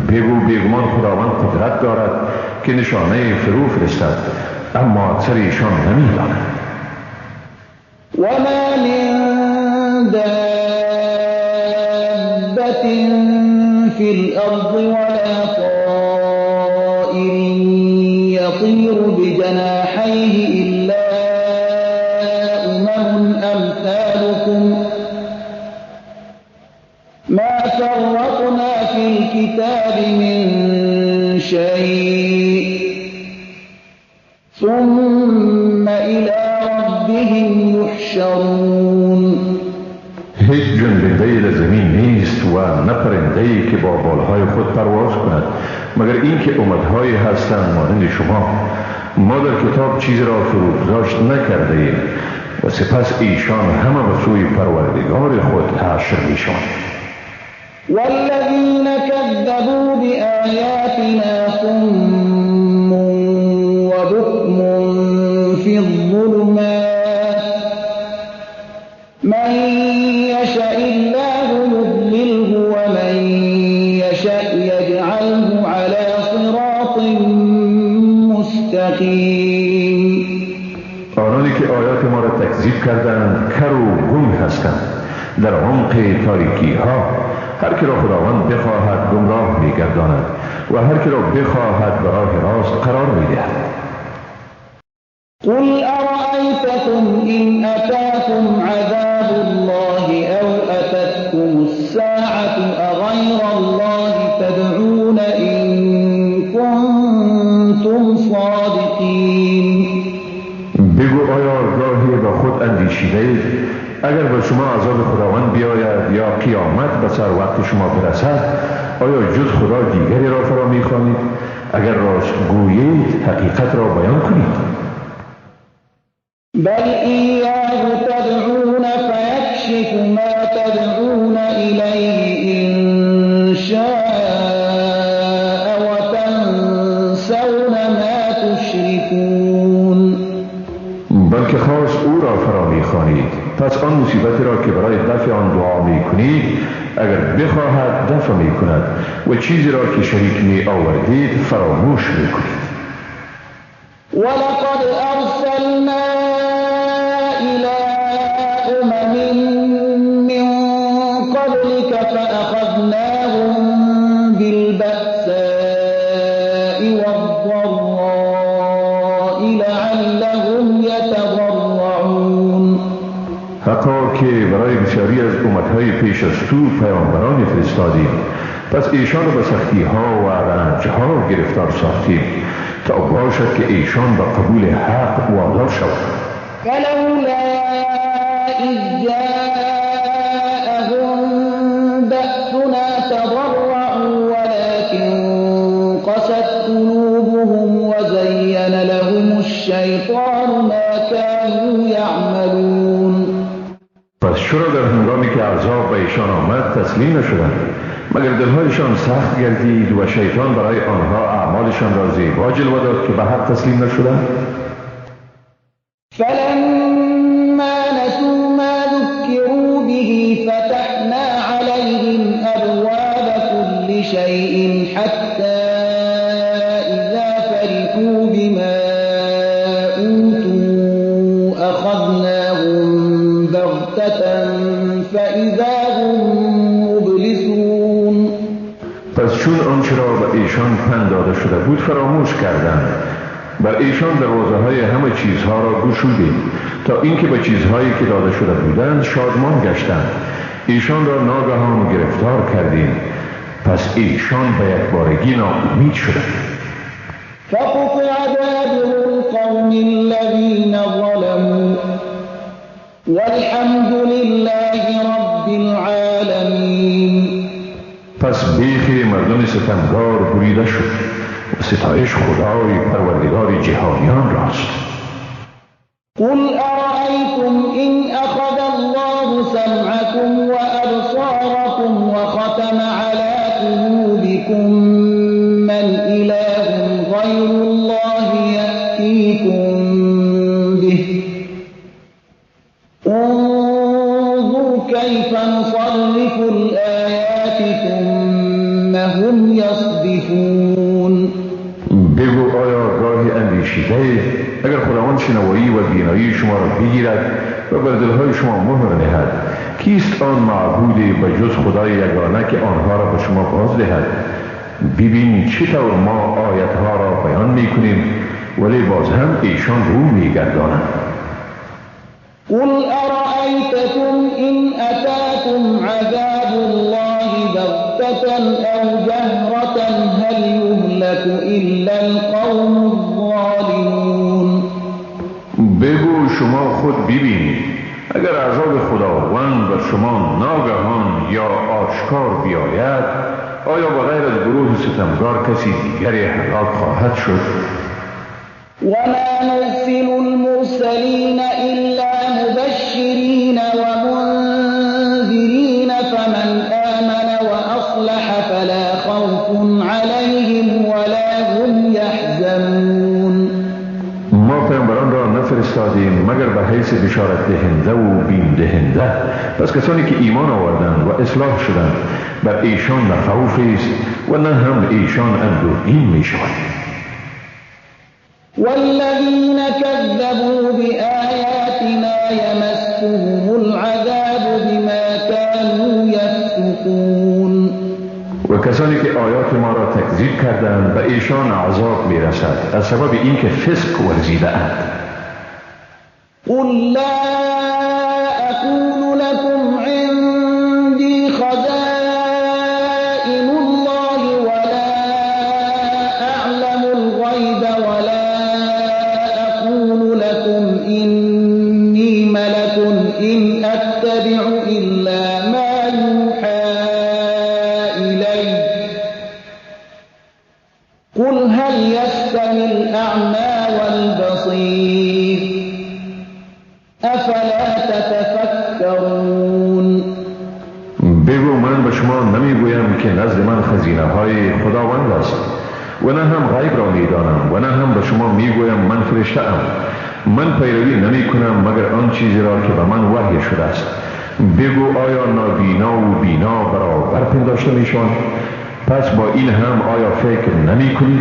بگو بیگمان خداوند قدرت دارد که نشانه فرو فرستد، اما اکثر ایشان نمیدانند. وما من دابة في الأرض ولا طائر يطير بجناحيه إلا أمم أمثالكم ما فرطنا في الكتاب من شيء ثم إلى ربهم يحشرون. هیچ جنبنده‌ای در زمین نیست و نه پرنده‌ای که با بالهای خود پرواز کند، مگر اینکه امتهایی هستند مانند شما. ما در کتاب چیز را فروگذاشت نکرده ایم و سپس ایشان همه به سوی پروردگار خود حشر میشوند. والذین كذبوا بآیاتنا صم وبکم فی الظلمات من يشاء الله يضلله ومن يشاء يجعله على صراط مستقیم. آنانی که آیات ما را تکذیب کردند کر و گم هستند در عمق تاریکی ها. هر که را خداوند بخواهد گمراه می‌گرداند و هر که را بخواهد به راه راست قرار می‌دهد. قل أرأيتكم إن أتاكم عذاب الله أو أتتكم الساعة أغير الله تدعون إن كنتم صادقين. بگو آیا گاهی با خود اندیشیده اید اگر به شما عذاب خداوند بیاید یا قیامت به سر وقت شما برسد، آیا جز خدا دیگری را فرا می‌خوانید؟ اگر راست گویید حقیقت را بیان کنید. بل إياه تدعون فيكشف ما تدعون إليه إن شاء وتنسون ما تشركون. بلکه خاص او را فرا می‌خوانید، پس آن مصیبت را که برای دفع آن دعا می‌کنید اگر بخواهد دفع می‌کند و چیزی را که شریک می‌آوردید فراموش می‌کنید. ولقد أرسلنا إلى أمم من قبلك فأخذناهم بالبأساء والضراء لعلهم يتضرعون. حقا که برای بسیاری از امتهای پیش از تو پیامبرانی فرستادیم، پس ایشان را به سختی‌ها و رنج‌ها گرفتار ساختیم تا باشد که ایشان به قبول حق وادار شوند. فلولا إذ جاءهم بأسنا تضرعوا ولكن قست قلوبهم وزين لهم الشيطان ما كانوا يعملون. پس چرا در هنگامی که عذاب به ایشان آمد تسلیم نشدند؟ مگر دلهایشان سخت گردید و شیطان برای آنها اعمالشان را زیبا جلوه داد که به حق تسلیم نشدند؟ فلما نسوا ما ذكروا به فتحنا عليهم أبواب كل شيء حتى إذا فرحوا بما أوتوا أخذناهم بغتة فإذا هم مبلسون. پس چون آنچه را به ایشان پند داده شده بود فراموش کردند، بر ایشان دروازه های همه چیزها را گشودیم تا اینکه به چیزهایی که داده شده بودند شادمان گشتند. ایشان را ناگهان گرفتار کردیم، پس ایشان به یک بارگی ناامید شدند. فقطع دابر القوم الذين ظلموا والحمد لله رب العالمین. پس بیخ مردم ستمگار بریده شد و ستایش خدای پروردگار جهانیان راست. قل أرأيتم إن أخذ الله سمعكم وأبصاركم وختم على قلوبكم من إله غير الله يأتيكم به انظر كيف نصرف الآيات ثم هم يصدفون. بگو آیا گاهی اندیشیده اگر خداوند شنوایی و بینایی شما را بگیرد و بر دلهای شما مهر نهد، کیست آن معبود به جز خدای یگانه که آنها را به شما باز دهد؟ ببین چطور ما آیتها را بیان میکنیم ولی باز هم ایشان رو میگردانند. قل أرأيتكم إن أتاكم عذاب الله بغتة أو جهرة هل يهلك إلا القوم الظالمون. بگو شما خود ببینید اگر عذاب خداوند بر شما ناگهان یا آشکار بیاید، آیا به غیر از گروه ستمگار کسی دیگری هلاک خواهد شد؟ وما نرسل المرسلین إلا مبشرین ومنذرین فمن آمن وأصلح فلا خوف عليهم ولا هم يحزنون. ما پیامبران را نفرستادیم مگر به حیث بشارت دهنده و بیم دهنده. پس کسانی که ایمان آوردند و اصلاح شدند بر ایشان نه خوف است و نه هم ایشان اندوهگین می شوند. والذین كذبوا بآیاتنا یمسهم العذاب بما كانوا یفسقون. و کسانی که آیات ما را تکذیب کردند به ایشان عذاب میرسد از سبب اینکه فسق ورزیده اند. قل لا أقول لكم عندي خزائن الله ولا أعلم الغيب ولا أقول لكم إني ملك إن أتبع إلا ما يوحى إلي قل هل يستوي الأعمى والبصير افلا تتفکرون. بگو من به شما نمیگویم که نزد من خزینه های خداوند است و نه هم غیب را میدانم و نه هم به شما میگویم من فرشته ام. من پیروی نمی کنم مگر آن چیزی را که به من وحی شده است. بگو آیا نابینا و بینا برابر پنداشته میشوند؟ پس با این هم آیا فکر نمی کنید؟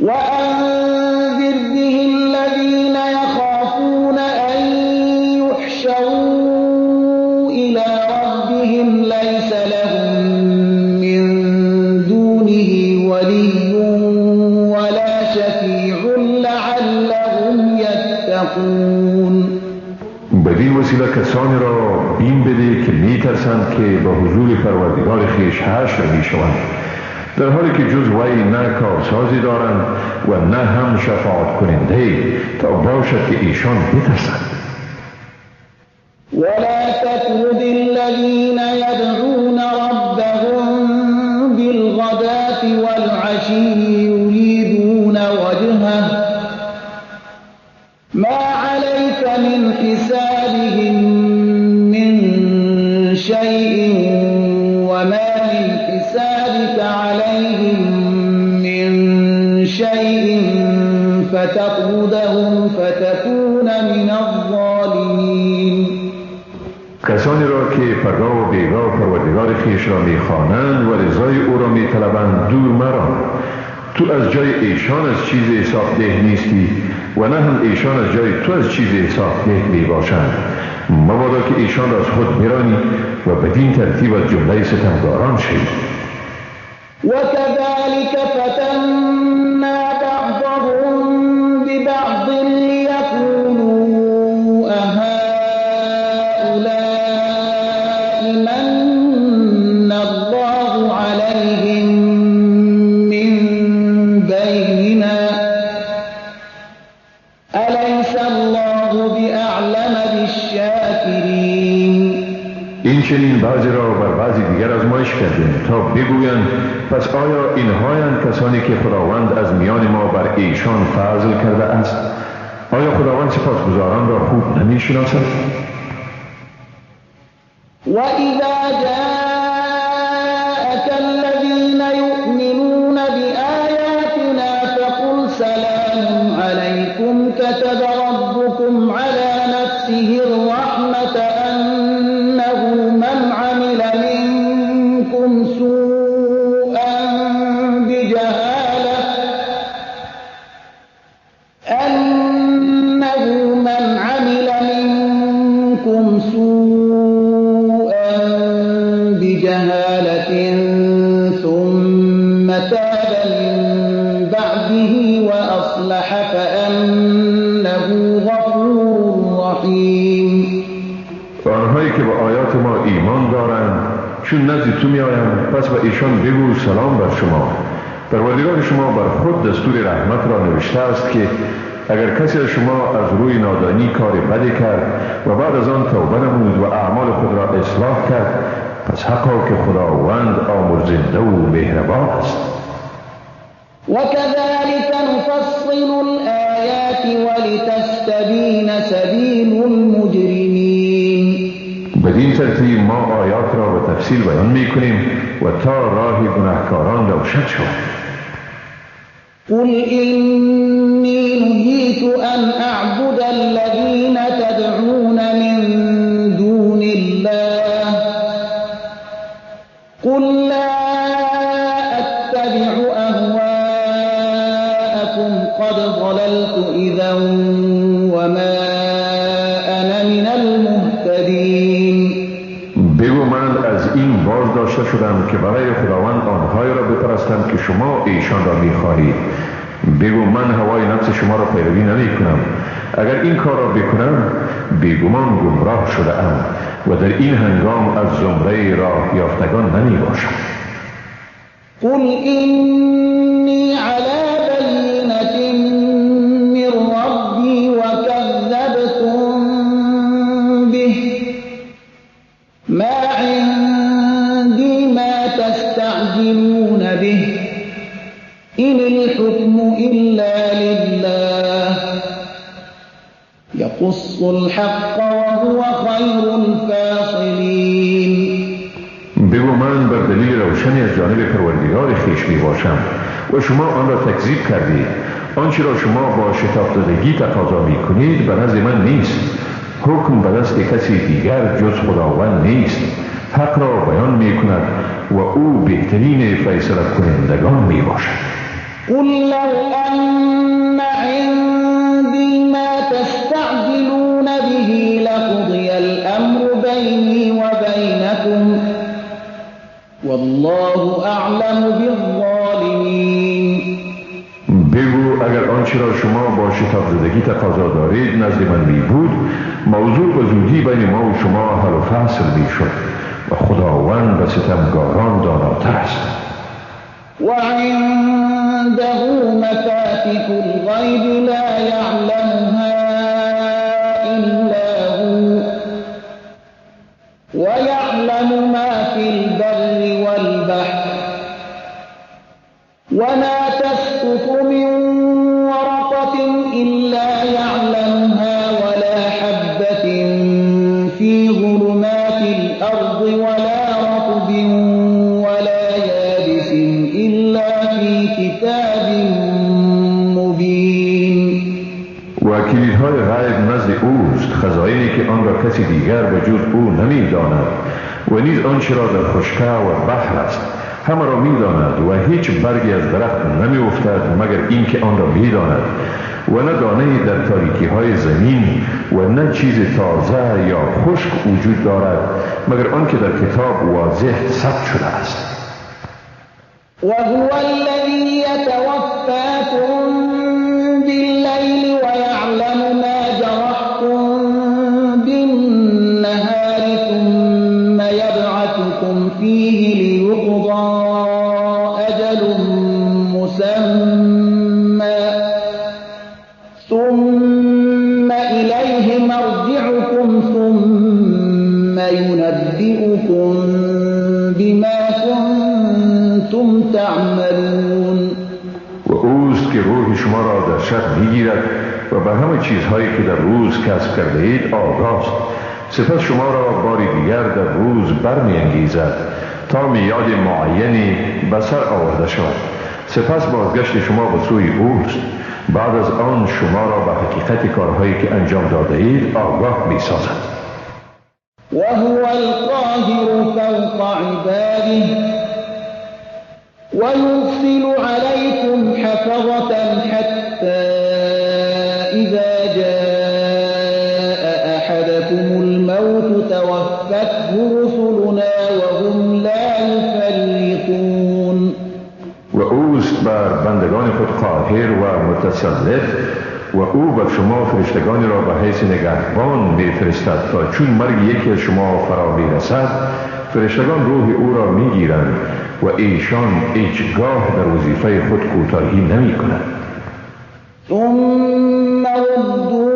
وأنذر به الذين يخافون أن يحشروا إلى ربهم ليس لهم من دونه ولي ولا شفيع لعلهم يتقون. بدین وسیله کسانی را بیم بده که میترسند که به حضور پروردگار خویش حشر میشوند، در حالی که جز وی نه کارسازی دارند و نه هم شفاعت کننده، تا باشد که ایشان بترسند. ولا تطرد الذين يدعون ربهم بالغداة والعشي يريدون وجهه ما عليك من حسابهم من شيء وما من حسابك عليهم من شيء فتطردهم فتكون من الظالمين. کسانی را که پگاه و بیگاه پروردگار خویش را میخوانند و رضای او را میطلبند دور مران. تو از جای ایشان از چیز حساب ده نیستی و نه هم ایشان از جای تو از چیز حساب ده میباشند. مبادا که ایشان را از خود برانی و بدین ترتیب از جمله ستمگاران شوی. وكذلك فتنا بعضهم ببعض ليقولوا أهؤلاء من الله چنین بعضی را بر بعضی دیگر آزمایش کردیم تا بگویند پس آیا اینهایند کسانی که خداوند از میان ما بر ایشان فضل کرده است؟ آیا خداوند سپاسگزاران را خوب نمیشناسد؟ وَإِذَا جَاءَكَ الَّذِينَ يُؤْمِنُونَ بِآيَاتِنَا فَقُلْ سَلَامٌ عَلَيْكُمْ كَتَبَ رَبُّكُمْ عَلَى نَفْسِهِ الرَّحْمَةَ أَنَّهُ مَنْ عَمِلَ مِنكُمْ سُوءًا بِجَهَالَةٍ أَنَّهُ مَنْ عَمِلَ مِنكُمْ سُوءًا بجهالة ثم تاب من بعده وأصلح فأنه غفور رحیم. آنهایی که به آیات ما ایمان دارند چون نزد تو می آیند پس به ایشان بگو سلام بر شما. پروردگار شما بر خود دستور رحمت را نوشته است که اگر کسی از شما از روی نادانی کار بدی کرد و بعد از آن توبه نمود و اعمال خود را اصلاح کرد پس حقا که خداوند آمرزنده و مهربان است. وكذلك نفصل الآيات ولتستبين سبيل المجرمين. بدین ترتیب ما آیات را به تفصیل بیان میکنیم و تا راه گناهکاران روشن شود. قل إني نهيت أن أعبد الذين تدعون من دون الله قل لا أتبع أهواءكم قد ضللت إذا وما أنا من المهتدين. بگو من از این باز داشته شدم که برای خداوند آنهایی را بپرستم که شما ایشان را میخواهید. بگو من هوای نفس شما را پیروی نمی کنم. اگر این کار را بکنم بیگمان گمراه شده ام و در این هنگام از زمره راه یافتگان نمی باشم. قل إني على بينة من ربي وكذبتم به ما عندي ما تستعجلون به إن الحكم إلا لله يقص الحق وهو خير الفاصلين. بگو من بر دلیل روشنی از جانب پروردگار خویش می باشم و شما آن را تکذیب کردید. آنچه را شما با شتاب زدگی تقاضا می کنید به نزد من نیست. حکم به دست کسی دیگر جز خداوند نیست. حق را بیان می کند و او بهترین فیصله کنندگان می باشد. قل لو أن عندي ما تستعجلون به لقضي الأمر بيني وبينكم والله أعلم بالظالمين. بگو اگر آنچه را شما با شتاب زدگی تقاضا دارید نزد من می بود موضوع به زودی بین ما و شما حل و فصل می شد و خداوند به ستمگاران داناتر است. وعنده مفاتح الغیب لا یعلمها إلا هو ويعلم ما في البر والبحر وما تسقط من ورقة إلا يعلمها ولا حبة في ظلمات الأرض ولا رطب ولا يابس إلا في كتاب مبين. و کلیدهای غیب نزد اوست، خزاینی که آن را کسی دیگر به جز او نمیداند و نیز آنچه را در خشکه و بحر است همه را میداند و هیچ برگی از درخت نمیافتد مگر اینکه آن را میداند و نه دانه‌ای در تاریکی های زمین و نه چیز تازه یا خشک وجود دارد مگر آنکه در کتاب واضح ثبت شده است. وهو الذی یتوفاکم باللیل ویعلم ما جرحتم بالنهار ثم یبعثکم فیه لیقضی أجل مسمى ثم إليه مرجعكم ثم ينبئكم تعملون. و اوست که روح شما را در شب میگیرد و به همه چیزهایی که در روز کسب کرده اید آگاست. سپس شما را باری دیگر در روز برمیانگیزد تا میعاد معینی به سر آورده شود. سپس بازگشت شما به سوی اوست. بعد از آن شما را به حقیقت کارهایی که انجام داده اید آگاه می سازد. وهو القاهر فوق عباده ويرسل عليكم حفظة حتى إذا جاء أحدكم الموت توفته رسلنا وهم لا يفرطون. و اوست بر بندگان خود قاهر و متسلط و او بر شما فرشتگانی را به حیث نگهبان میفرستد تا چون مرگ یکی از شما فرا میرسد فرشتگان روح او را میگیرند و ایشان هیچگاه در وظیفه خود کوتاهی نمیکنند. ثم ردوا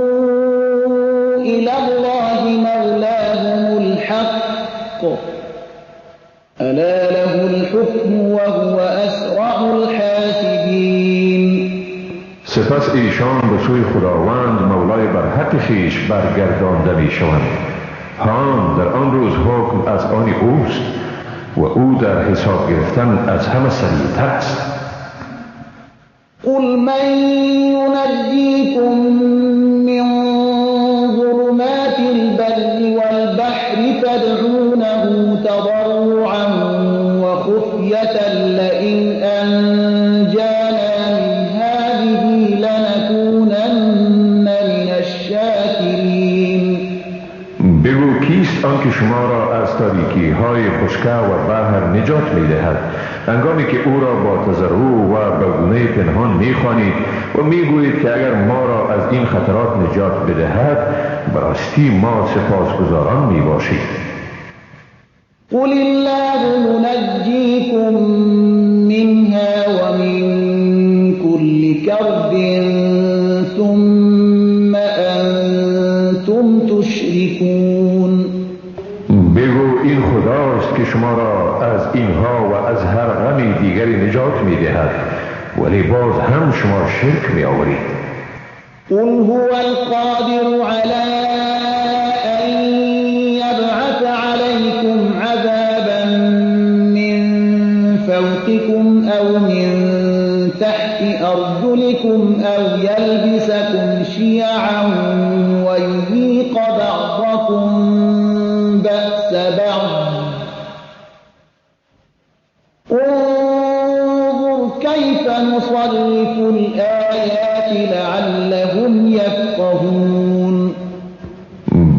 إلى الله مولاهم الحق ألا له الحكم وهو أسرع الحاسبين. سپس ایشان به سوی خداوند مولای برحق خویش برگردانده میشوند. هان در آن روز حکم از آن اوست و او در حساب گرفتن از همه سریعتر است. قل من ينجيكم من ظلمات البر والبحر تدعونه تضرعا وخفية لئن أنجانا من هذه لنكونن من الشاكرين. بگو کیست آن که شما را از تاریکی های خشکه و بحر نجات می دهد هنگامی که او را با تضرع و به گونه پنهان می خوانید و می گویید که اگر ما را از این خطرات نجات بدهد براستی ما سپاسگزاران می باشیم. قل الله ينجيكم منها ومن كل كرب ثم أنتم تشركون. بگو این خداست که شما را از اینها و از هر غم دیگری نجات می‌دهد ولی باز هم شما شرک می‌آورید. قل هو القادر على أن يبعث عليكم عذابا من فوقكم أو من تحت أرجلكم أو يلبسكم شيعا ويذيق بعضكم بأس بعض. انظر كيف نصرف الآيات لعلهم يفقهون.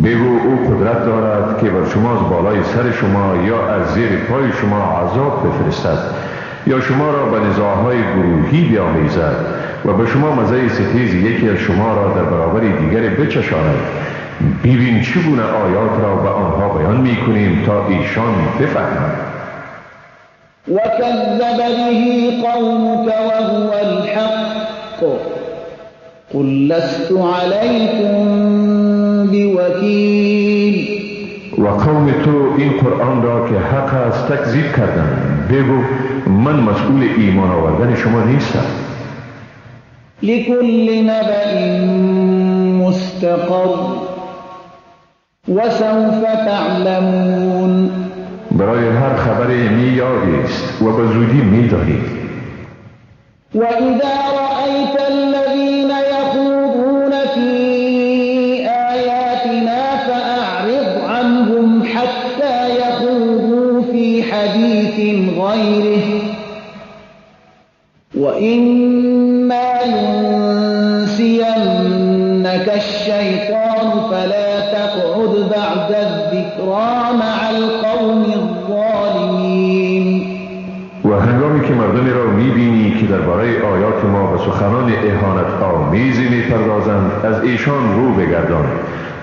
بگو او قدرت دارد که بر شما از بالای سر شما یا از زیر پای شما عذاب بفرستد یا شما را به نزاعهای گروهی بیامیزد و به شما مزه ستیز یکی از شما را در برابر دیگر بچشاند. ببین چگونه آیات را به آنها بیان میکنیم تا ایشان بفهمند. وكذب به قومك وهو الحق قل لست عليكم بوكيل. و قوم تو این قرآن را که حق است تکذیب کردند. بگو من مسئول ایمان آوردن شما نیستم. لكل نبأ مستقر وسوف تعلمون. برای هر خبر میعادی است و به زودی میدانید. وإذا رأيت الذين يخوضون في آياتنا فأعرض عنهم حتى يخوضوا في حديث غيره وإما ينسينك الشيطان فلا تقعد بعد الذكرى مع القوم الظالمين. و هنگامی که مردمی را میبینی که درباره آیات ما به سخنان اهانت آمیزی میپردازند از ایشان رو بگردان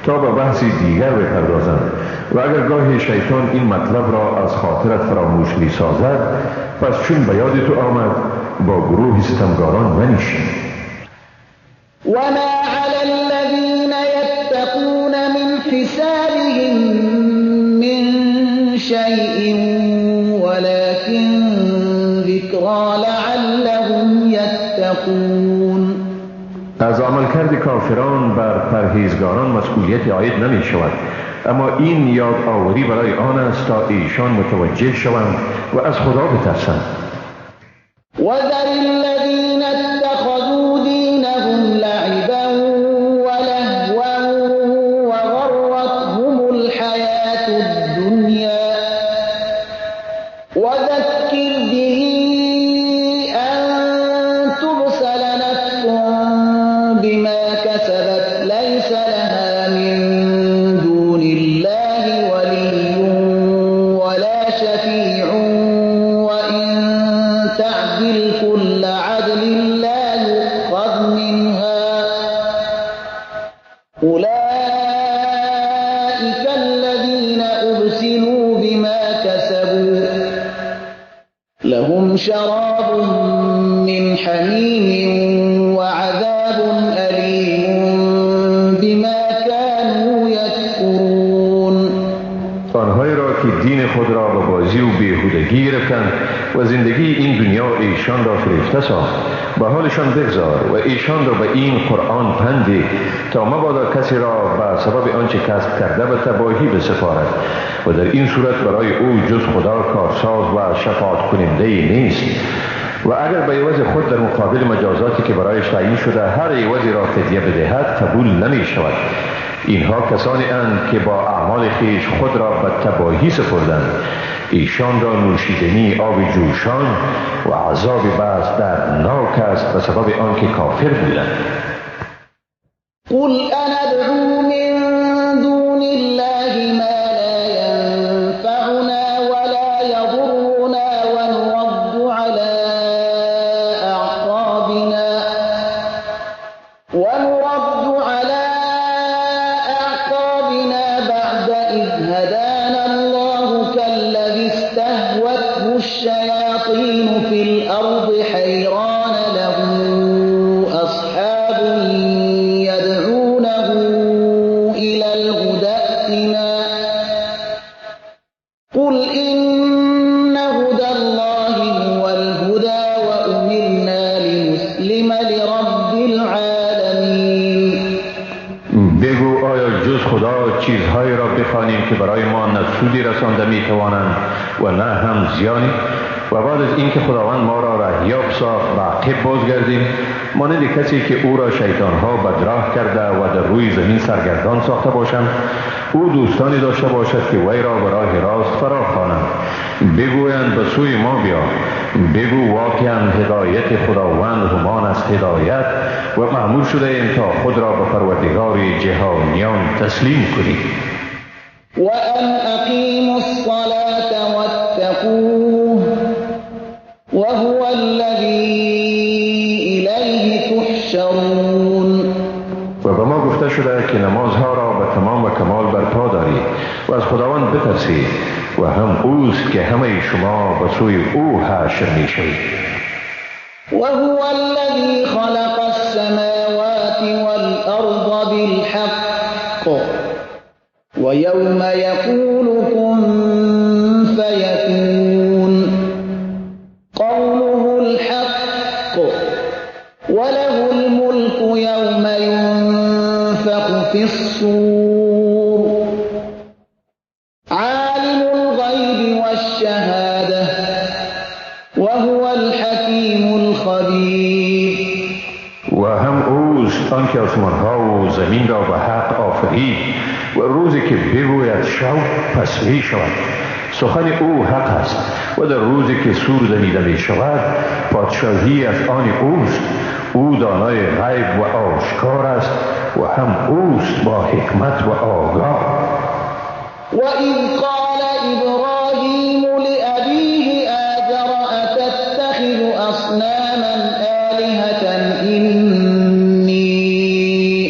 تا به بحث دیگر بپردازند و اگر گاهی شیطان این مطلب را از خاطرت فراموش میسازد پس چون به یاد تو آمد با گروه ستمگاران منشین. وما على الذين يتقون من حسابهم من شيء ولكن ذكرى ذكرى لعلهم يتقون. از عملکرد کافران بر پرهیزگاران مسئولیت عاید نمی شود، اما این یاد آوری برای آن است تا ایشان متوجه شوند و از خدا بترسند. وذر الذين اتخذوا دينهم لعبا ولهوا وغرتهم الحياة الدنيا وذكر به أن تبسل نفس بما كسبت ليس لها من دون الله ولي ولا شفيع وإن تعدل كل عدل لا يؤخذ منها أولئك الذين أبسلوا بما كسبوا لهم شراب من حميم وعذاب أليم بما كانوا يكفرون. آنهایی را که دین خود را به بازی و بیهودگی گرفتند و زندگی این دنیا ایشان را فریفته ساخت، به حالشان بگذار و ایشان را به این قرآن پندی تا مبادا کسی را به سبب آنچه کسب کرده به تباهی بسپارد و در این صورت برای او جز خدا کارساز و شفاعت کننده ای نیست. و اگر به عوض خود در مقابل مجازاتی که برایش تعیین شده هر عوضی را فدیه بدهد قبول نمی شود. اینها کسانی اند که با اعمال خویش خود را به تباهی سپردند. ایشان را نوشیدنی آب جوشان و عذاب بس دردناک است به سبب آنکه کافر بودند. قل أندعو من دون الله ما لا ينفعنا ولا يضرنا ونرد على أعقابنا بعد إذ هدانا الله كالذي استهوته الشياطين في الأرض حيران له أصحاب يدعونه إلى الهدى ائتنا قل إن هدى الله هو الهدى وأمرنا لنسلم لرب العالمين. بگو آیا جز خدا چیزهایی را بخوانیم که برای ما نه سودی رسانده میتوانند و نه هم زیانی؟ و بعد از اینکه خداوند ما را رهیاب ساخت به عقب بازگردیم، مانند کسی که او را شیطانها بدراه کرده و در روی زمین سرگردان ساخته باشند، او دوستانی داشته باشد که وی را به راه راست فرا خوانند، بگویند به سوی ما بیا. بگو واقعا هدایت خداوند همان است هدایت و مأمور شده ایم تا خود را به پروردگار جهانیان تسلیم کنیم. وأن أقیموا الصلاة واتقوه وهو الذی الیه تحشرون. و به ما گفته شده که نمازها را به تمام و کمال برپا دارید و از خداوند بترسید و هم اوست که همه شما به سوی او حشر می شوید. وهو الذی خلق السماوات والارض بالحق ويوم يقول كن فيكون قوله الحق وله الملك يوم ينفخ في الصور عالم الغيب والشهادة وهو الحكيم الخبير. و هم اوست آنکه آسمانها و زمین را به حق آفرید و روزی که بگوید شو پس می شود. سخن او حق است و در روزی که سور دمیده می شود پادشاهی از آن اوست. او دانای غیب و آشکار است و هم اوست با حکمت و آگاه. وإذ قال إبراهيم لأبيه آزر أتتخذ أصناما آلهة إني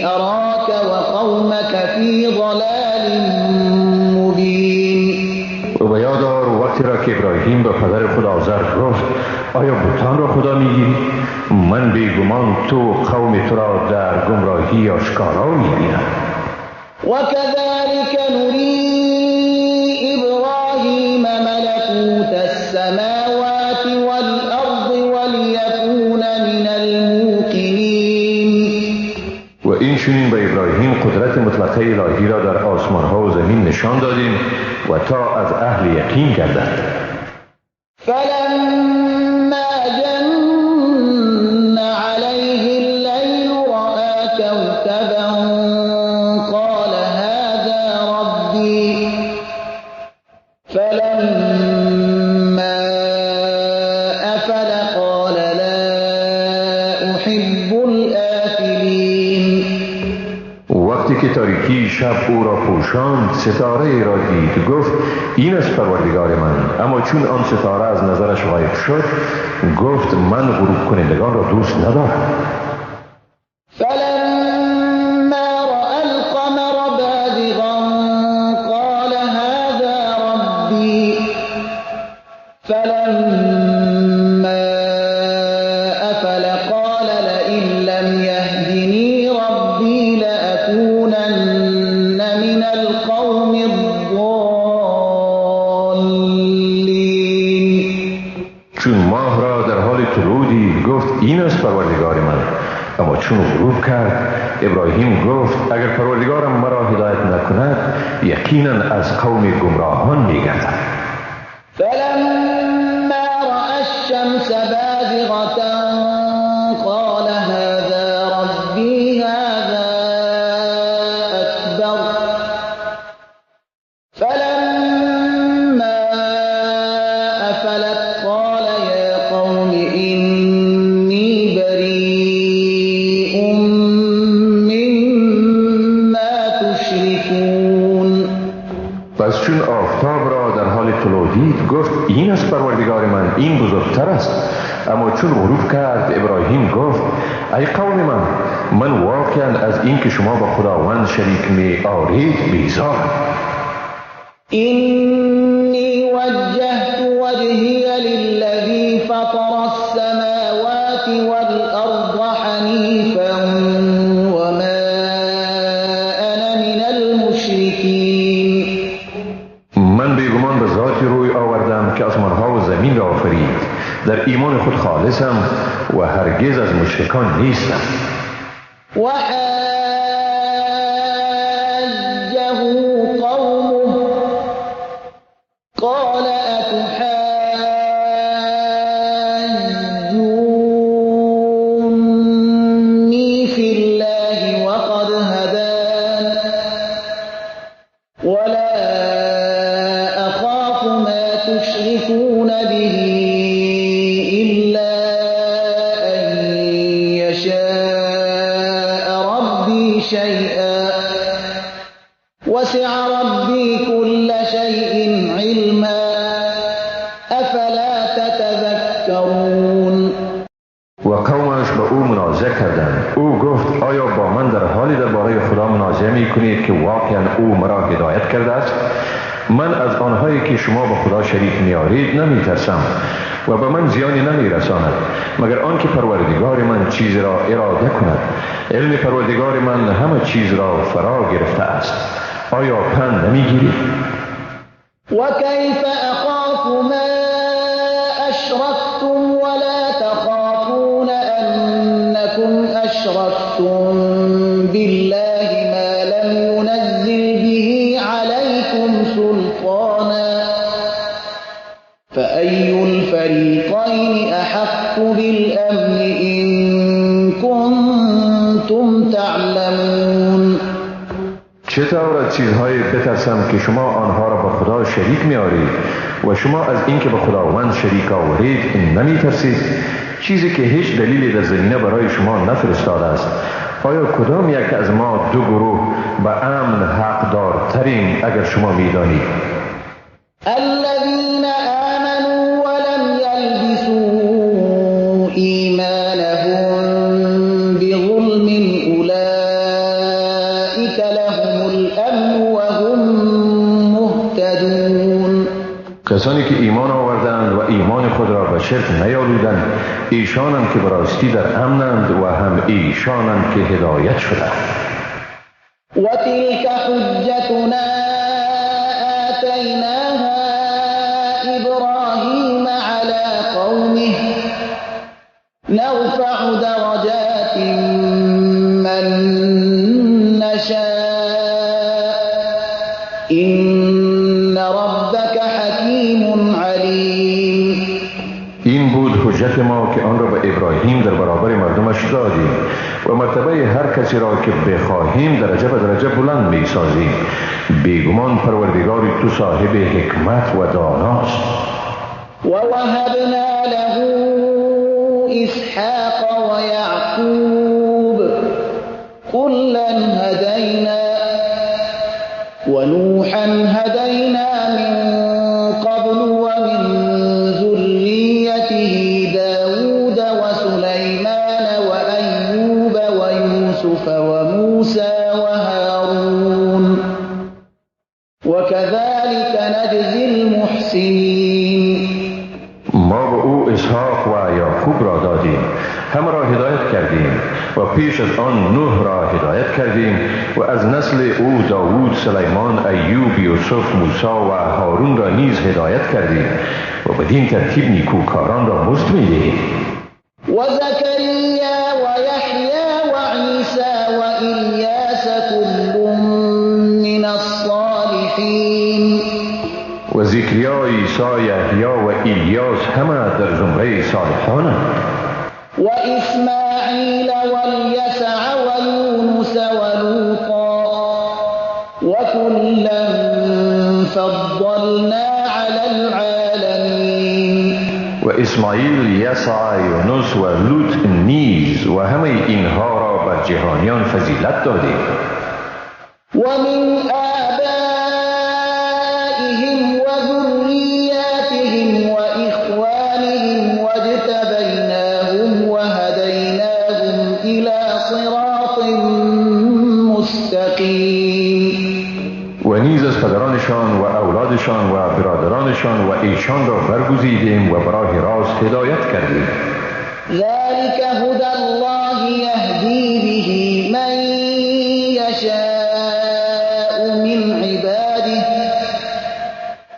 أراك وقومك في ضلال مبين. و به یاد آور وقتی را که ابراهیم به پدر خود آزر گفت آیا بتان را خدا میگیری؟ من بیگمان تو قوم تو را در گمراهی آشکارا میبینم. وكذلك نري إبراهيم ملكوت السماوات والأرض چنین به ابراهیم قدرت مطلقه الهی را در آسمان ها و زمین نشان دادیم و تا از اهل یقین گردد. فلما جن عليه الليل رأى كوكبا قال هذا ربي فلما أفل قال لا أحب الآفلين. وقتی که تاریکی شب او را پوشاند، ستاره ای را دید، گفت این از پروردگار من. اما چون آن ستاره از نظرش غایب شد، گفت من غروب کنندگان را دوست ندارم. فلما رأى القمر بازغا قال هذا ربي فلما أفل قال لئن لم يهدني ربي لأكونن من القوم الضالين. چون ماه را در حال طلوع دید، گفت این است پروردگار من. اما چون غروب کرد، ابراهیم گفت اگر پروردگارم مرا هدایت نکند، یقینا از قوم گمراهان میگردم. فلما رأى الشمس بازغة قال هذا ربي هذا أكبر فلما أفلت قال يا قوم إني بريء مما تشركون. پس چون آفتاب را در حال طلوع دید، گفت این است پروردگار من، این بزرگتر است. اما چون غروب کرد، ابراهیم گفت ای قوم من، من واقعا از این که شما با خداوند شریک می آرید بیزارم. إني وجهت وجهي للذي فطر السماوات والأرض حنيفا وما أنا من المشركين. من بیگمان به ذاتی روی آوردم که آسمانها و زمین را آفرید. در ایمان خود خالصم و هرگز از مشرکان نیستم. وحاجه قومه قال أتحاجوني في الله وقد هدان ولا أخاف ما تشركون به إلا أن يشاء ربي شيئا وسع ربي كل شيء علما أفلا تتذكرون. و قومش به او منازعه کردند. او گفت آیا با من در حالی درباره خدا منازعه می کنید که واقعا او مرا هدایت کرده است؟ من از آنهایی که شما به خدا شریک میآرید نمی ترسم و به من زیانی نمی رساند، مگر آنکه پروردگار من چیز را اراده کند. علم پروردگار من همه چیز را فرا گرفته است. آیا پند نمی گیرید؟ وكيف أخاف ما أشركتم ولا تخافون أنكم أشركتم بالله ما لم ينزل به عليكم سلطانا فأي الفريقين أحق بالأمن إن كنتم تعلمون. چطور از چیزهایی بترسم که شما آنها را با خدا شریک می‌آرید و شما از اینکه به خداوند شریک آورید نمی‌ترسید؟ چیزی که هیچ دلیلی در زمینه برای شما نفرستاده است. آیا کدام یک از ما دو گروه به امن حقدارترین اگر شما می‌دانید؟ الذين آمنوا ولم يلبسوا إيمانهم بظلم أولئك لهم الأمن وهم مهتدون. کسانی که ایمان آوردند و ایمان خود را به شرک نیالودند، ایشانند که به راستی در امنند و هم ایشانند که هدایت شدند. وتلك حجتنا آتيناها إبراهيم على قومه نرفع درجات من ما که آن را به ابراهیم در برابر مردمش دادیم و مرتبه هر کسی را که بخواهیم درجه به درجه بلند می سازیم. بیگمان پروردگار تو صاحب حکمت و داناست. و وهبنا له اسحاق و یعقوب کلا هدینا و نوحا هدینا من قبل ومن ذریته داود وسلیمان وایوب ویوسف وموسی وهارون وكذلك نجزی المحسنین. ما به او اسحاق و یعقوب را دادیم، همه را هدایت کردیم و پیش از آن نوح را هدایت کردیم و از نسل او داوود، سلیمان، ایوب، یوسف، موسی و هارون را نیز هدایت کردیم و بدین ترتیب نیکوکاران را مزد می‌دهیم. و زکریا و یحیی و عیسی و الیاس کل من الصالحین. و زکریا، عیسی، یحیی و الیاس همه در زمره صالحانند. و اسماعیل و الیسع و یونس و لوطا و کلا فضلنا علی العالمین. و اسماعیل، یسع، یونس و لوط نیز و همه اینها را بر جهانیان فضیلت دادیم. و من آبائهم و ذریاتهم و اخوانهم واجتبیناهم و هدیناهم الی صراط مستقیم. و نیز از پدرانشان و اولادشان و برادرانشان و ایشان را برگزیدیم و براه راست هدایت کردیم. ذلك هدى الله یهدی به من یشاء من عباده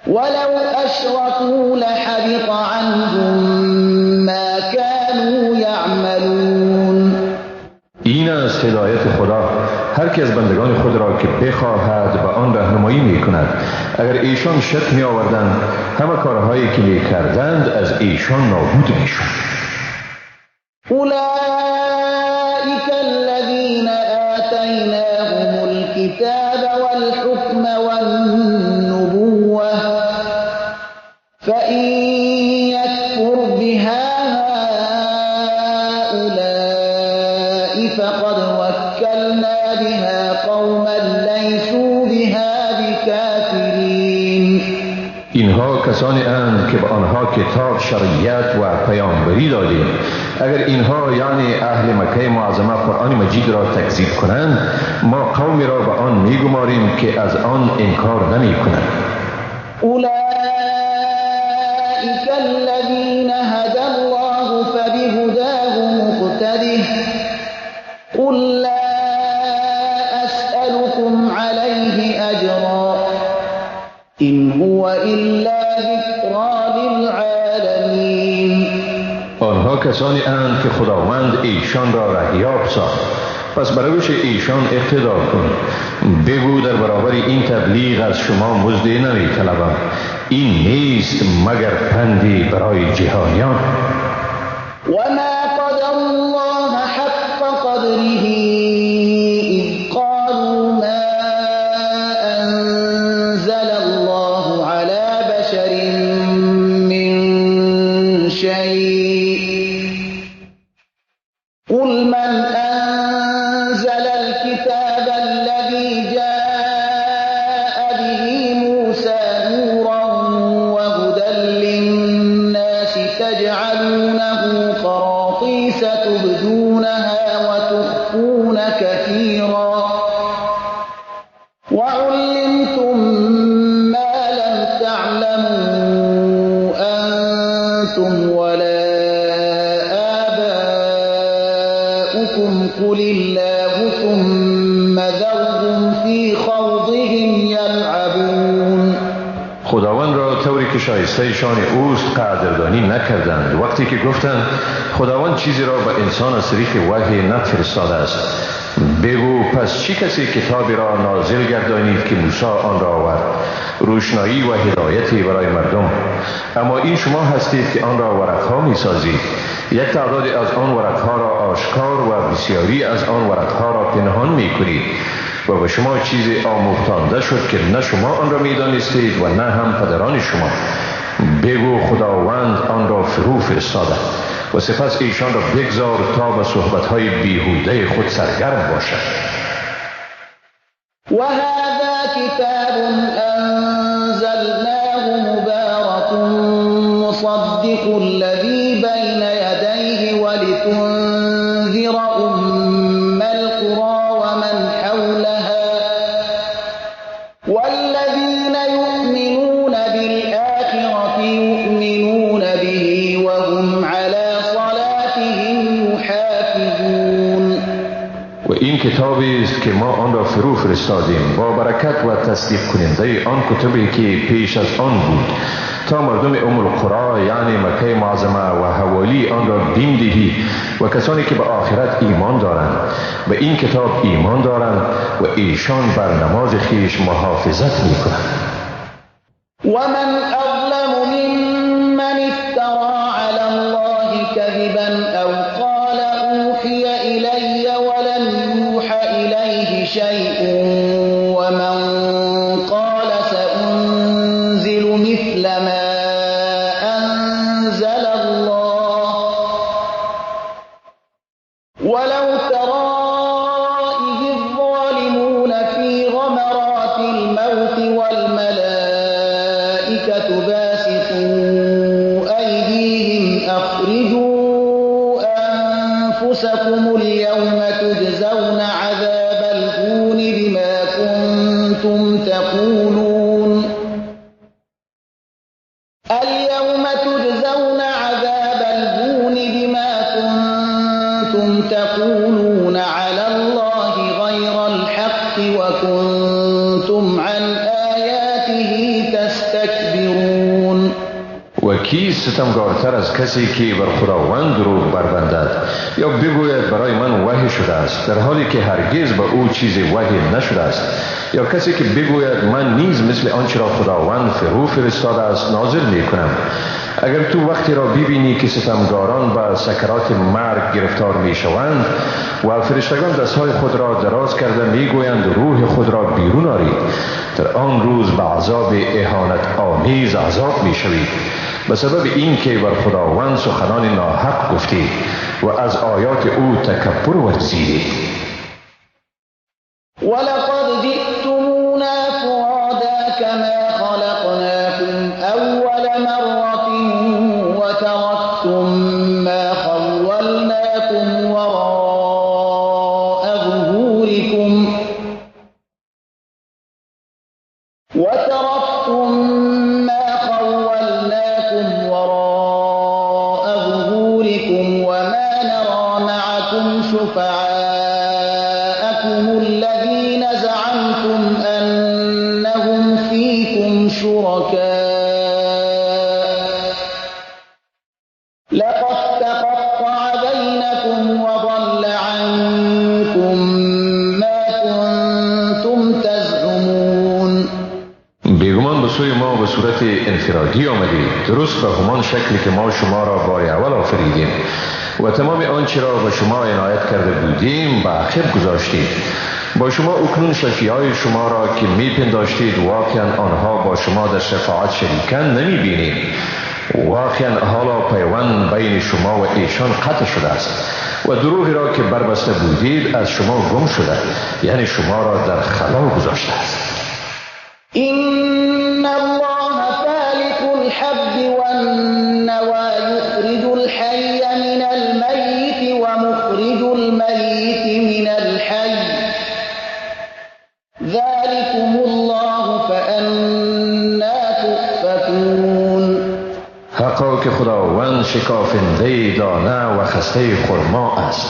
ولو اشركوا لحبط عنهم ما كانوا یعملون. این است هدایت خدا، هر کی از بندگان خود را که بخواهد به آن راهنمایی می کند. اگر ایشان شرک می آوردند همه کارهایی که می کردند از ایشان نابود می شد. اولئک الذین آتیناهم الکتاب والحکم والنبوة فإن یکفر بها هؤلاء فقد وکلنا بها قوما لیسوا بها بکافرین. اینها کسانی اند که به آنها کتاب، شریعت و پیامبری دادیم. اگر اینها یعنی اهل مکه معظمه قرآن مجید را تکذیب کنند، ما قومی را به آن میگماریم که از آن انکار نمی کنند. اولئک الذین هدی الله فبهداه مقتده قل لا اسألكم علیه اجرا إن هو إلا ذکری للعالمین. آنها کسانی اند که خداوند ایشان را رهیاب ساخت، پس بر روش ایشان اقتدا کن. بگو در برابر این تبلیغ از شما مزد نمی طلبم، این نیست مگر پندی برای جهانیان. و ما قدر الله حق قدره اذ قالوا ما انزل الله على بشر من شيء قل من انزل الكتاب الذي جاء به موسى نورا وهدى للناس تجعلونه قراطيس تبدونها وتخفون كثيرا وعلمتم ما لم تعلموا أنتم ولا آباؤكم قل الله ثم ذرهم في خوضهم يلعبون. خداوند را طوری که شایسته شان اوست قدردانی نکردند وقتی که گفتند خداوند چیزی را به انسان از طریق وحی نفرستاده است. بگو پس چی کسی کتابی را نازل گردانید که موسی آن را آورد، روشنایی و هدایتی برای مردم؟ اما این شما هستید که آن را ورقها می سازید. یک تعداد از آن ورقها را آشکار و بسیاری از آن ورقها را پنهان می کنید و به شما چیزی آموختانده شد که نه شما آن را می دانستید و نه هم پدران شما. بگو خداوند آن را فرو فرستاده و سپس ایشان را بگذار تا به صحبت‌های بیهوده خود سرگرم باشد. و هذا کتاب انزلناه مبارک مصدق الذی بین یدیه ولتنذر ام القرى ومن حولها والذین یؤمنون بالآخرة یؤمنون به وهم علی صلاتهم یحافظون. و این کتابی است که ما آن را فرو فرستادیم با برکت و تصدیق کننده آن کتبی که پیش از آن بود، تا مردم ام القرى یعنی مکه معظمه و حوالی آن را بیم دهی و کسانی که به آخرت ایمان دارند به این کتاب ایمان دارند و ایشان بر نماز خویش محافظت می کنند. و من اظلم ممن افترى علی الله كذبا او قال اوحی الی ولم یوح الیه شیء ومن قال سأنزل مثل ما أنزل الله ولو ترى إذ الظالمون في غمرات الموت والملائكة باسطوا أيديهم أخرجوا أنفسكم اليوم تجزون عذاب الهون بما كنتم تقولون اليوم تجزون عذاب الهون بما كنتم تقولون على الله غير الحق وكنتم عن آياته تستكبرون. و کیست ستمگارتر از کسی که بر خداوند دروغ بربندد یا بگوید برای من وحی شده است، در حالی که هرگز به او چیز وحی نشده است، یا کسی که بگوید من نیز مثل آنچه را خداوند فرو فرستاده است نازل می کنم. اگر تو وقتی را ببینی که ستمگاران به سکرات مرگ گرفتار می شوند و فرشتگان دستهای خود را دراز کرده می گویند روح خود را بیرون آرید، در آن روز به عذاب اهانت آمیز عذاب می شوید به سبب اینکه بر خداوند سخنان ناحق گفتید و از آیات او تکبر ورزیدید. ولقد جئتمونا فرادا كما خلقناكم اول مرة وتركتم ما خولناكم وراء ظهوركم وما نرى معكم شفعاءكم الذين زعمتم أنهم فيكم شركاء لقد تقطع بينكم وضل عنكم ما كنتم تزعمون. بیگمان به سوی ما به صورت انفرادی آمدید، درست به همان شکلی که ما شما را بار اول آفریدیم و تمام آنچه را به شما عنایت کرده بودیم به عقب گذاشتید. با شما اکنون شفیعای شما را که میپنداشتید واقعا آنها با شما در شفاعت شریکن نمیبینیم. واقعا حالا پیوند بین شما و ایشان قطع شده است و دروغی را که بربسته بودید از شما گم شده، یعنی شما را در خلا گذاشته است. إن الله فالق الحب والنوى يخرج الحي من الميت ومخرج الميت من الحي ذلكم الله فأنا تؤفكون. حقا که خداوند شکافنده دانه و خسته خرما است،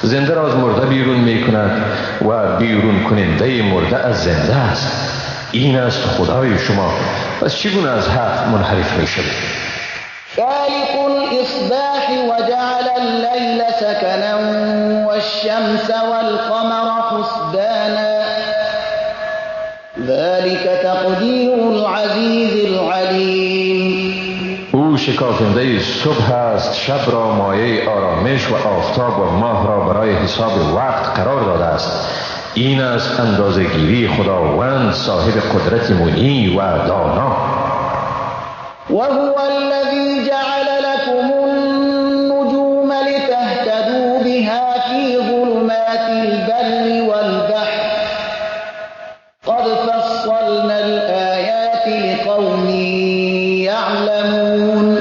زنده را از مرده بیرون می کند و بیرون کننده مرده از زنده است. این است خدای شما، پس چگونه از حق منحرف می شوید؟ فالق الإصباح وجعل الليل سكنا والشمس والشمس والقمر حسبانا ذلك تقدير العزيز العليم. او شکافنده صبح است، شب را مایه آرامش و آفتاب و ماه را برای حساب وقت قرار داده است. این است اندازه‌گیری خداوند صاحب قدرت منی و دانا. وهو الذي جعل لكم النجوم لتهتدوا بها في ظلمات البر والبحر قد فصلنا الآيات لقوم يعلمون.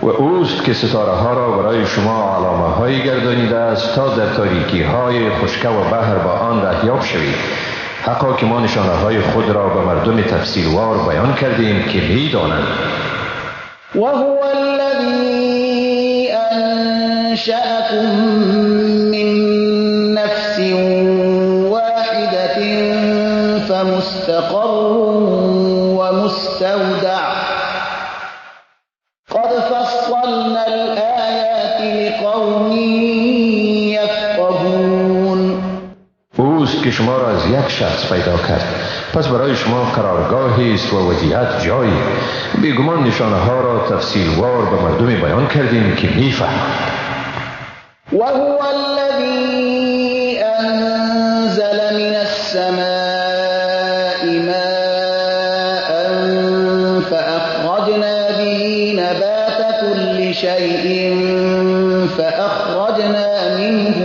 و اوست که ستاره ها را برای شما علامه هایی گردانیده است تا در تاریکی های خشکه و بحر با آن رهیاب شوید. حقا که ما نشانه های خود را به مردم تفصیلوار بیان کردیم که می دانند. وهو الذي أنشأكم من نفس واحدة فمستقر ومستودع قد فصلنا الآيات لقوم يفقهون. اوست که شما را از یک شخص پیدا کرد، پس برای شما قرارگاهی است و ودیعت جایی. بیگمان نشانه ها را تفصیلوار به مردم بیان کردیم که میفهمند. وهو الذي أنزل من السماء ماء فأخرجنا به نبات كل شيء فأخرجنا منه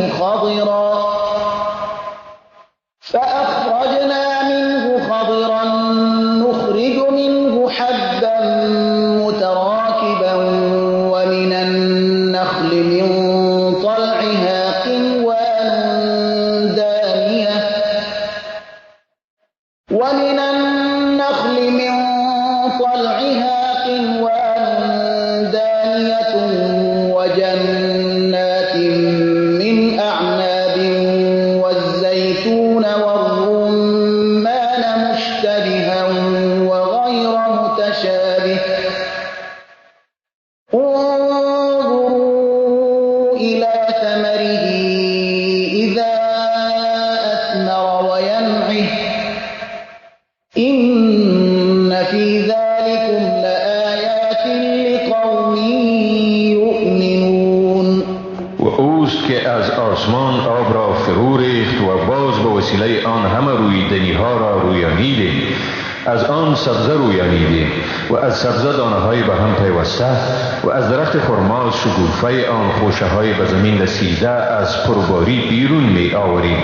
خضرا نخرج منه حبا متراكبا ومن النخل من طلعها قنوان دانية وجنات من أعناب والزيتون والرمان مشتبها وغير متشابه انظروا إلى ثمره إذا أثمر وينعه إن في ذلكم لآيات لقوم يؤمنون. و اوست که از آسمان آب را فرو ریخت و باز به وسیله آن همه رویدنی ها را رویانیدیم. از آن سبزه رویانیدیم و از سبزه دانه های به هم پیوسته و از درخت خرما شکوفه آن خوشه های به زمین رسیده از پرباری بیرون می آوریم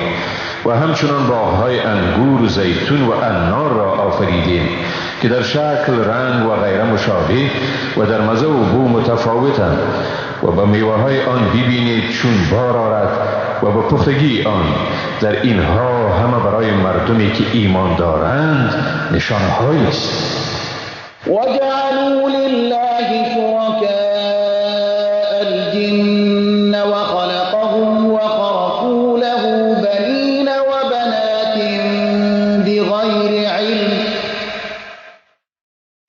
و همچنان باغهای انگور و زیتون و انار را آفریدیم که در شکل، رنگ و غیره مشابه و در مزه و بو متفاوتند و به میوه های آن ببینید چون بار آرد و به پختگی آن. در اینها همه برای مردمی که ایمان دارند نشانه هایی است. وجعلوا لله شركاء الجن وخلقهم وخرقوا له بنين وبنات بغير علم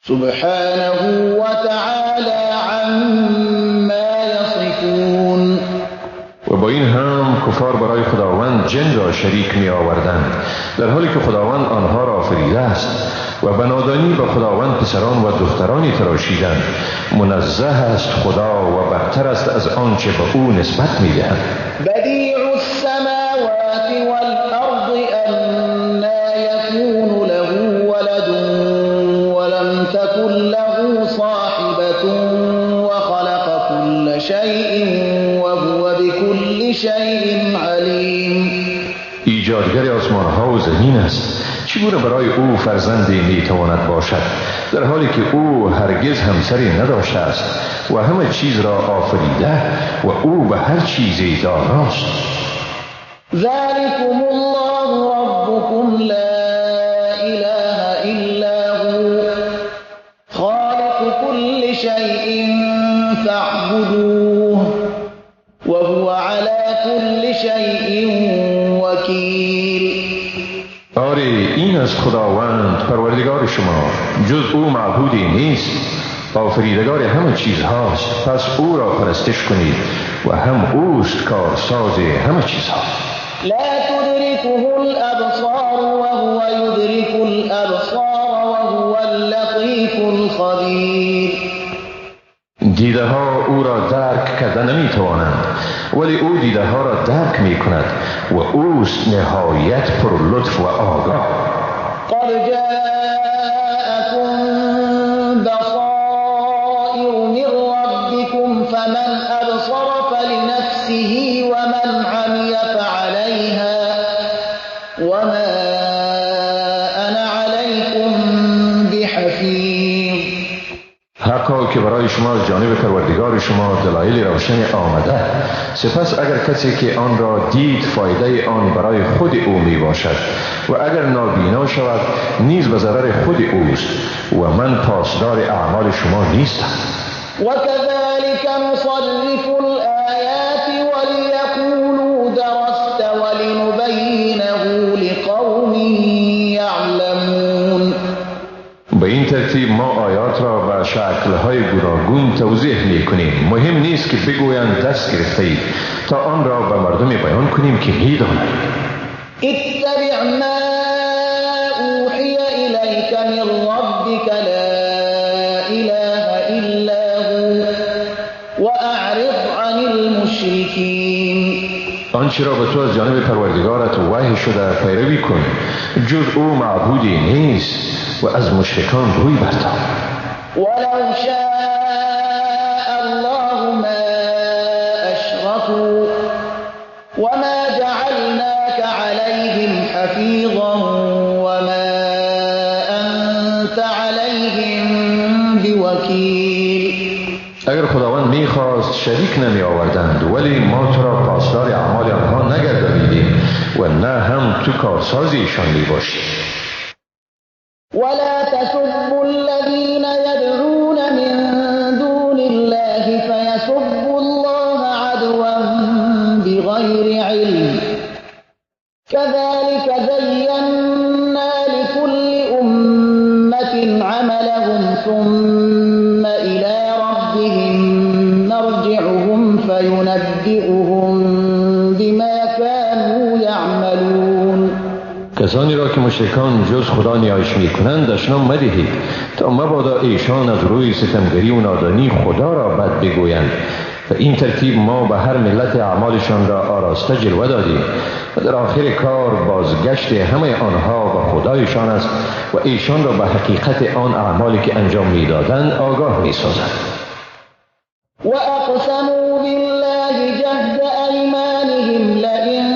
سبحانه وتعالى عما يصفون. و با این هم کفار برای خداوند جن را شریک می آوردند، در حالی که خداوند آنها را آفریده است و به نادانی به خداوند پسران و دخترانی تراشیدند. منزه است خدا و برتر است از آنچه به او نسبت می دهند. بدیع السماوات والارض أنى يكون له ولد ولم تكن له صاحبة وخلق كل شيء وهو بكل شيء عليم. ایجادگر آسمان ها و زمین است، چگونه برای او فرزندی میتواند باشد در حالی که او هرگز همسری نداشته است و همه چیز را آفریده و او به هر چیزی داناست. ذلكم الله ربكم لا إله إلا هو خالق كل شيء فاعبدوه وهو على كل شيء وكيل. آری این است خداوند پروردگار شما، جز او معبودی نیست. آفریدگار همه چیزهاست، پس او را پرستش کنید و هم اوست کارساز همه چیزها. لا تدركه الابصار وهو يدرك الابصار وهو اللطیف الخبیر. دیده ها او را درک کرده نمی توانند، ولی او دیده ها را درک می کند و اوست نهایت پر لطف و آگاه. قد جاءكم بصائر من ربكم فمن أبصر فلنفسه ومن عمي فعليها وما أنا عليكم بحفیظ. حقا که برای شما از جانب پروردگار شما دلایل روشن آمده، سپس اگر کسی که آن را دید فایده آن برای خود او می باشد و اگر نابینا شود نیز به ضرر خود اوست و من پاسدار اعمال شما نیستم. وكذلك نصرف الآیات وليقولوا درست ولنبينه لقوم يعلمون. به این ترتیب ما آیات را به شکل‌های گوناگون توضیح می‌کنیم. مهم نیست که بگویند دست گرفته‌اید تا آن را به مردم بیان کنیم که می‌دانند. اتبع ما اوحی الیک من ربک لا اله الا هو واعرض عن المشرکین. آنچه را به تو از جانب پروردگارت وحی شده پیروی کن، جز او معبودی نیست و از مشرکان روی برتاب. ولو شاء الله ما اشركوا وما جعلناك عليهم حفيظا وما انت عليهم بوكيل. اگر خداوند میخواست شریک نمی آوردند، ولی ما تو را پاسدار اعمال آنها نگردانیدیم و نه هم تو کارساز ایشان میباشی. ولا تسبوا الذين يدعون من دون الله فيسبوا الله عدوا بغير علم كذلك زينا لكل أمة عملهم ثم إلى ربهم مرجعهم فينبئهم بما كانوا يعملون. کسانی را که مشرکان جز خدا نیایش میکنند دشنام مدهید تا مبادا ایشان از روی ستمگری و نادانی خدا را بد بگویند. و این ترتیب ما به هر ملت اعمالشان را آراسته جلوه دادیم و در آخر کار بازگشت همه آنها به خدایشان است و ایشان را به حقیقت آن اعمالی که انجام میدادند آگاه میسازد. و اقسموا بالله جهد ایمانهم لئن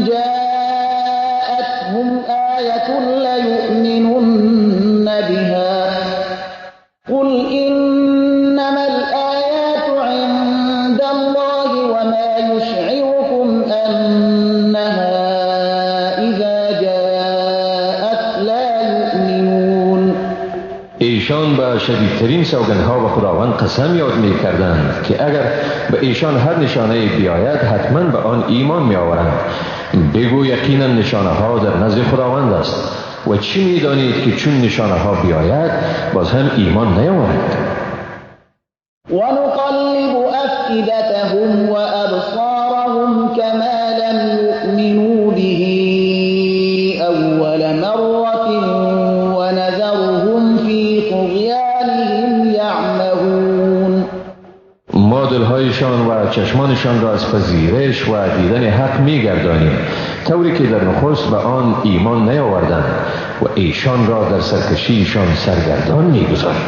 جاءتهم آیة لیؤمنن بها قل انما الآیات عند الله وما يشعركم انها اذا جاءت لا یؤمنون. ایشان به شدیدترین سوگندها به خداوند قسم یاد می کردند که اگر به ایشان هر نشانه بیاید حتما به آن ایمان می آورند. بگو یقینا نشانه ها در نزد خداوند است و چی می دانید که چون نشانه ها بیاید باز هم ایمان نیاورند. ونقلب افئدتهم وابصارهم كما لم يؤمنوا به اول مره ونذرهم في طغيانهم يعمهون. ما دلهایشان و چشمانشان را از پذیرش و دیدن حق می‌گردانیم طوری که در نخست به آن ایمان نیاوردند و ایشان را در سرکشیشان سرگردان می‌گذاریم.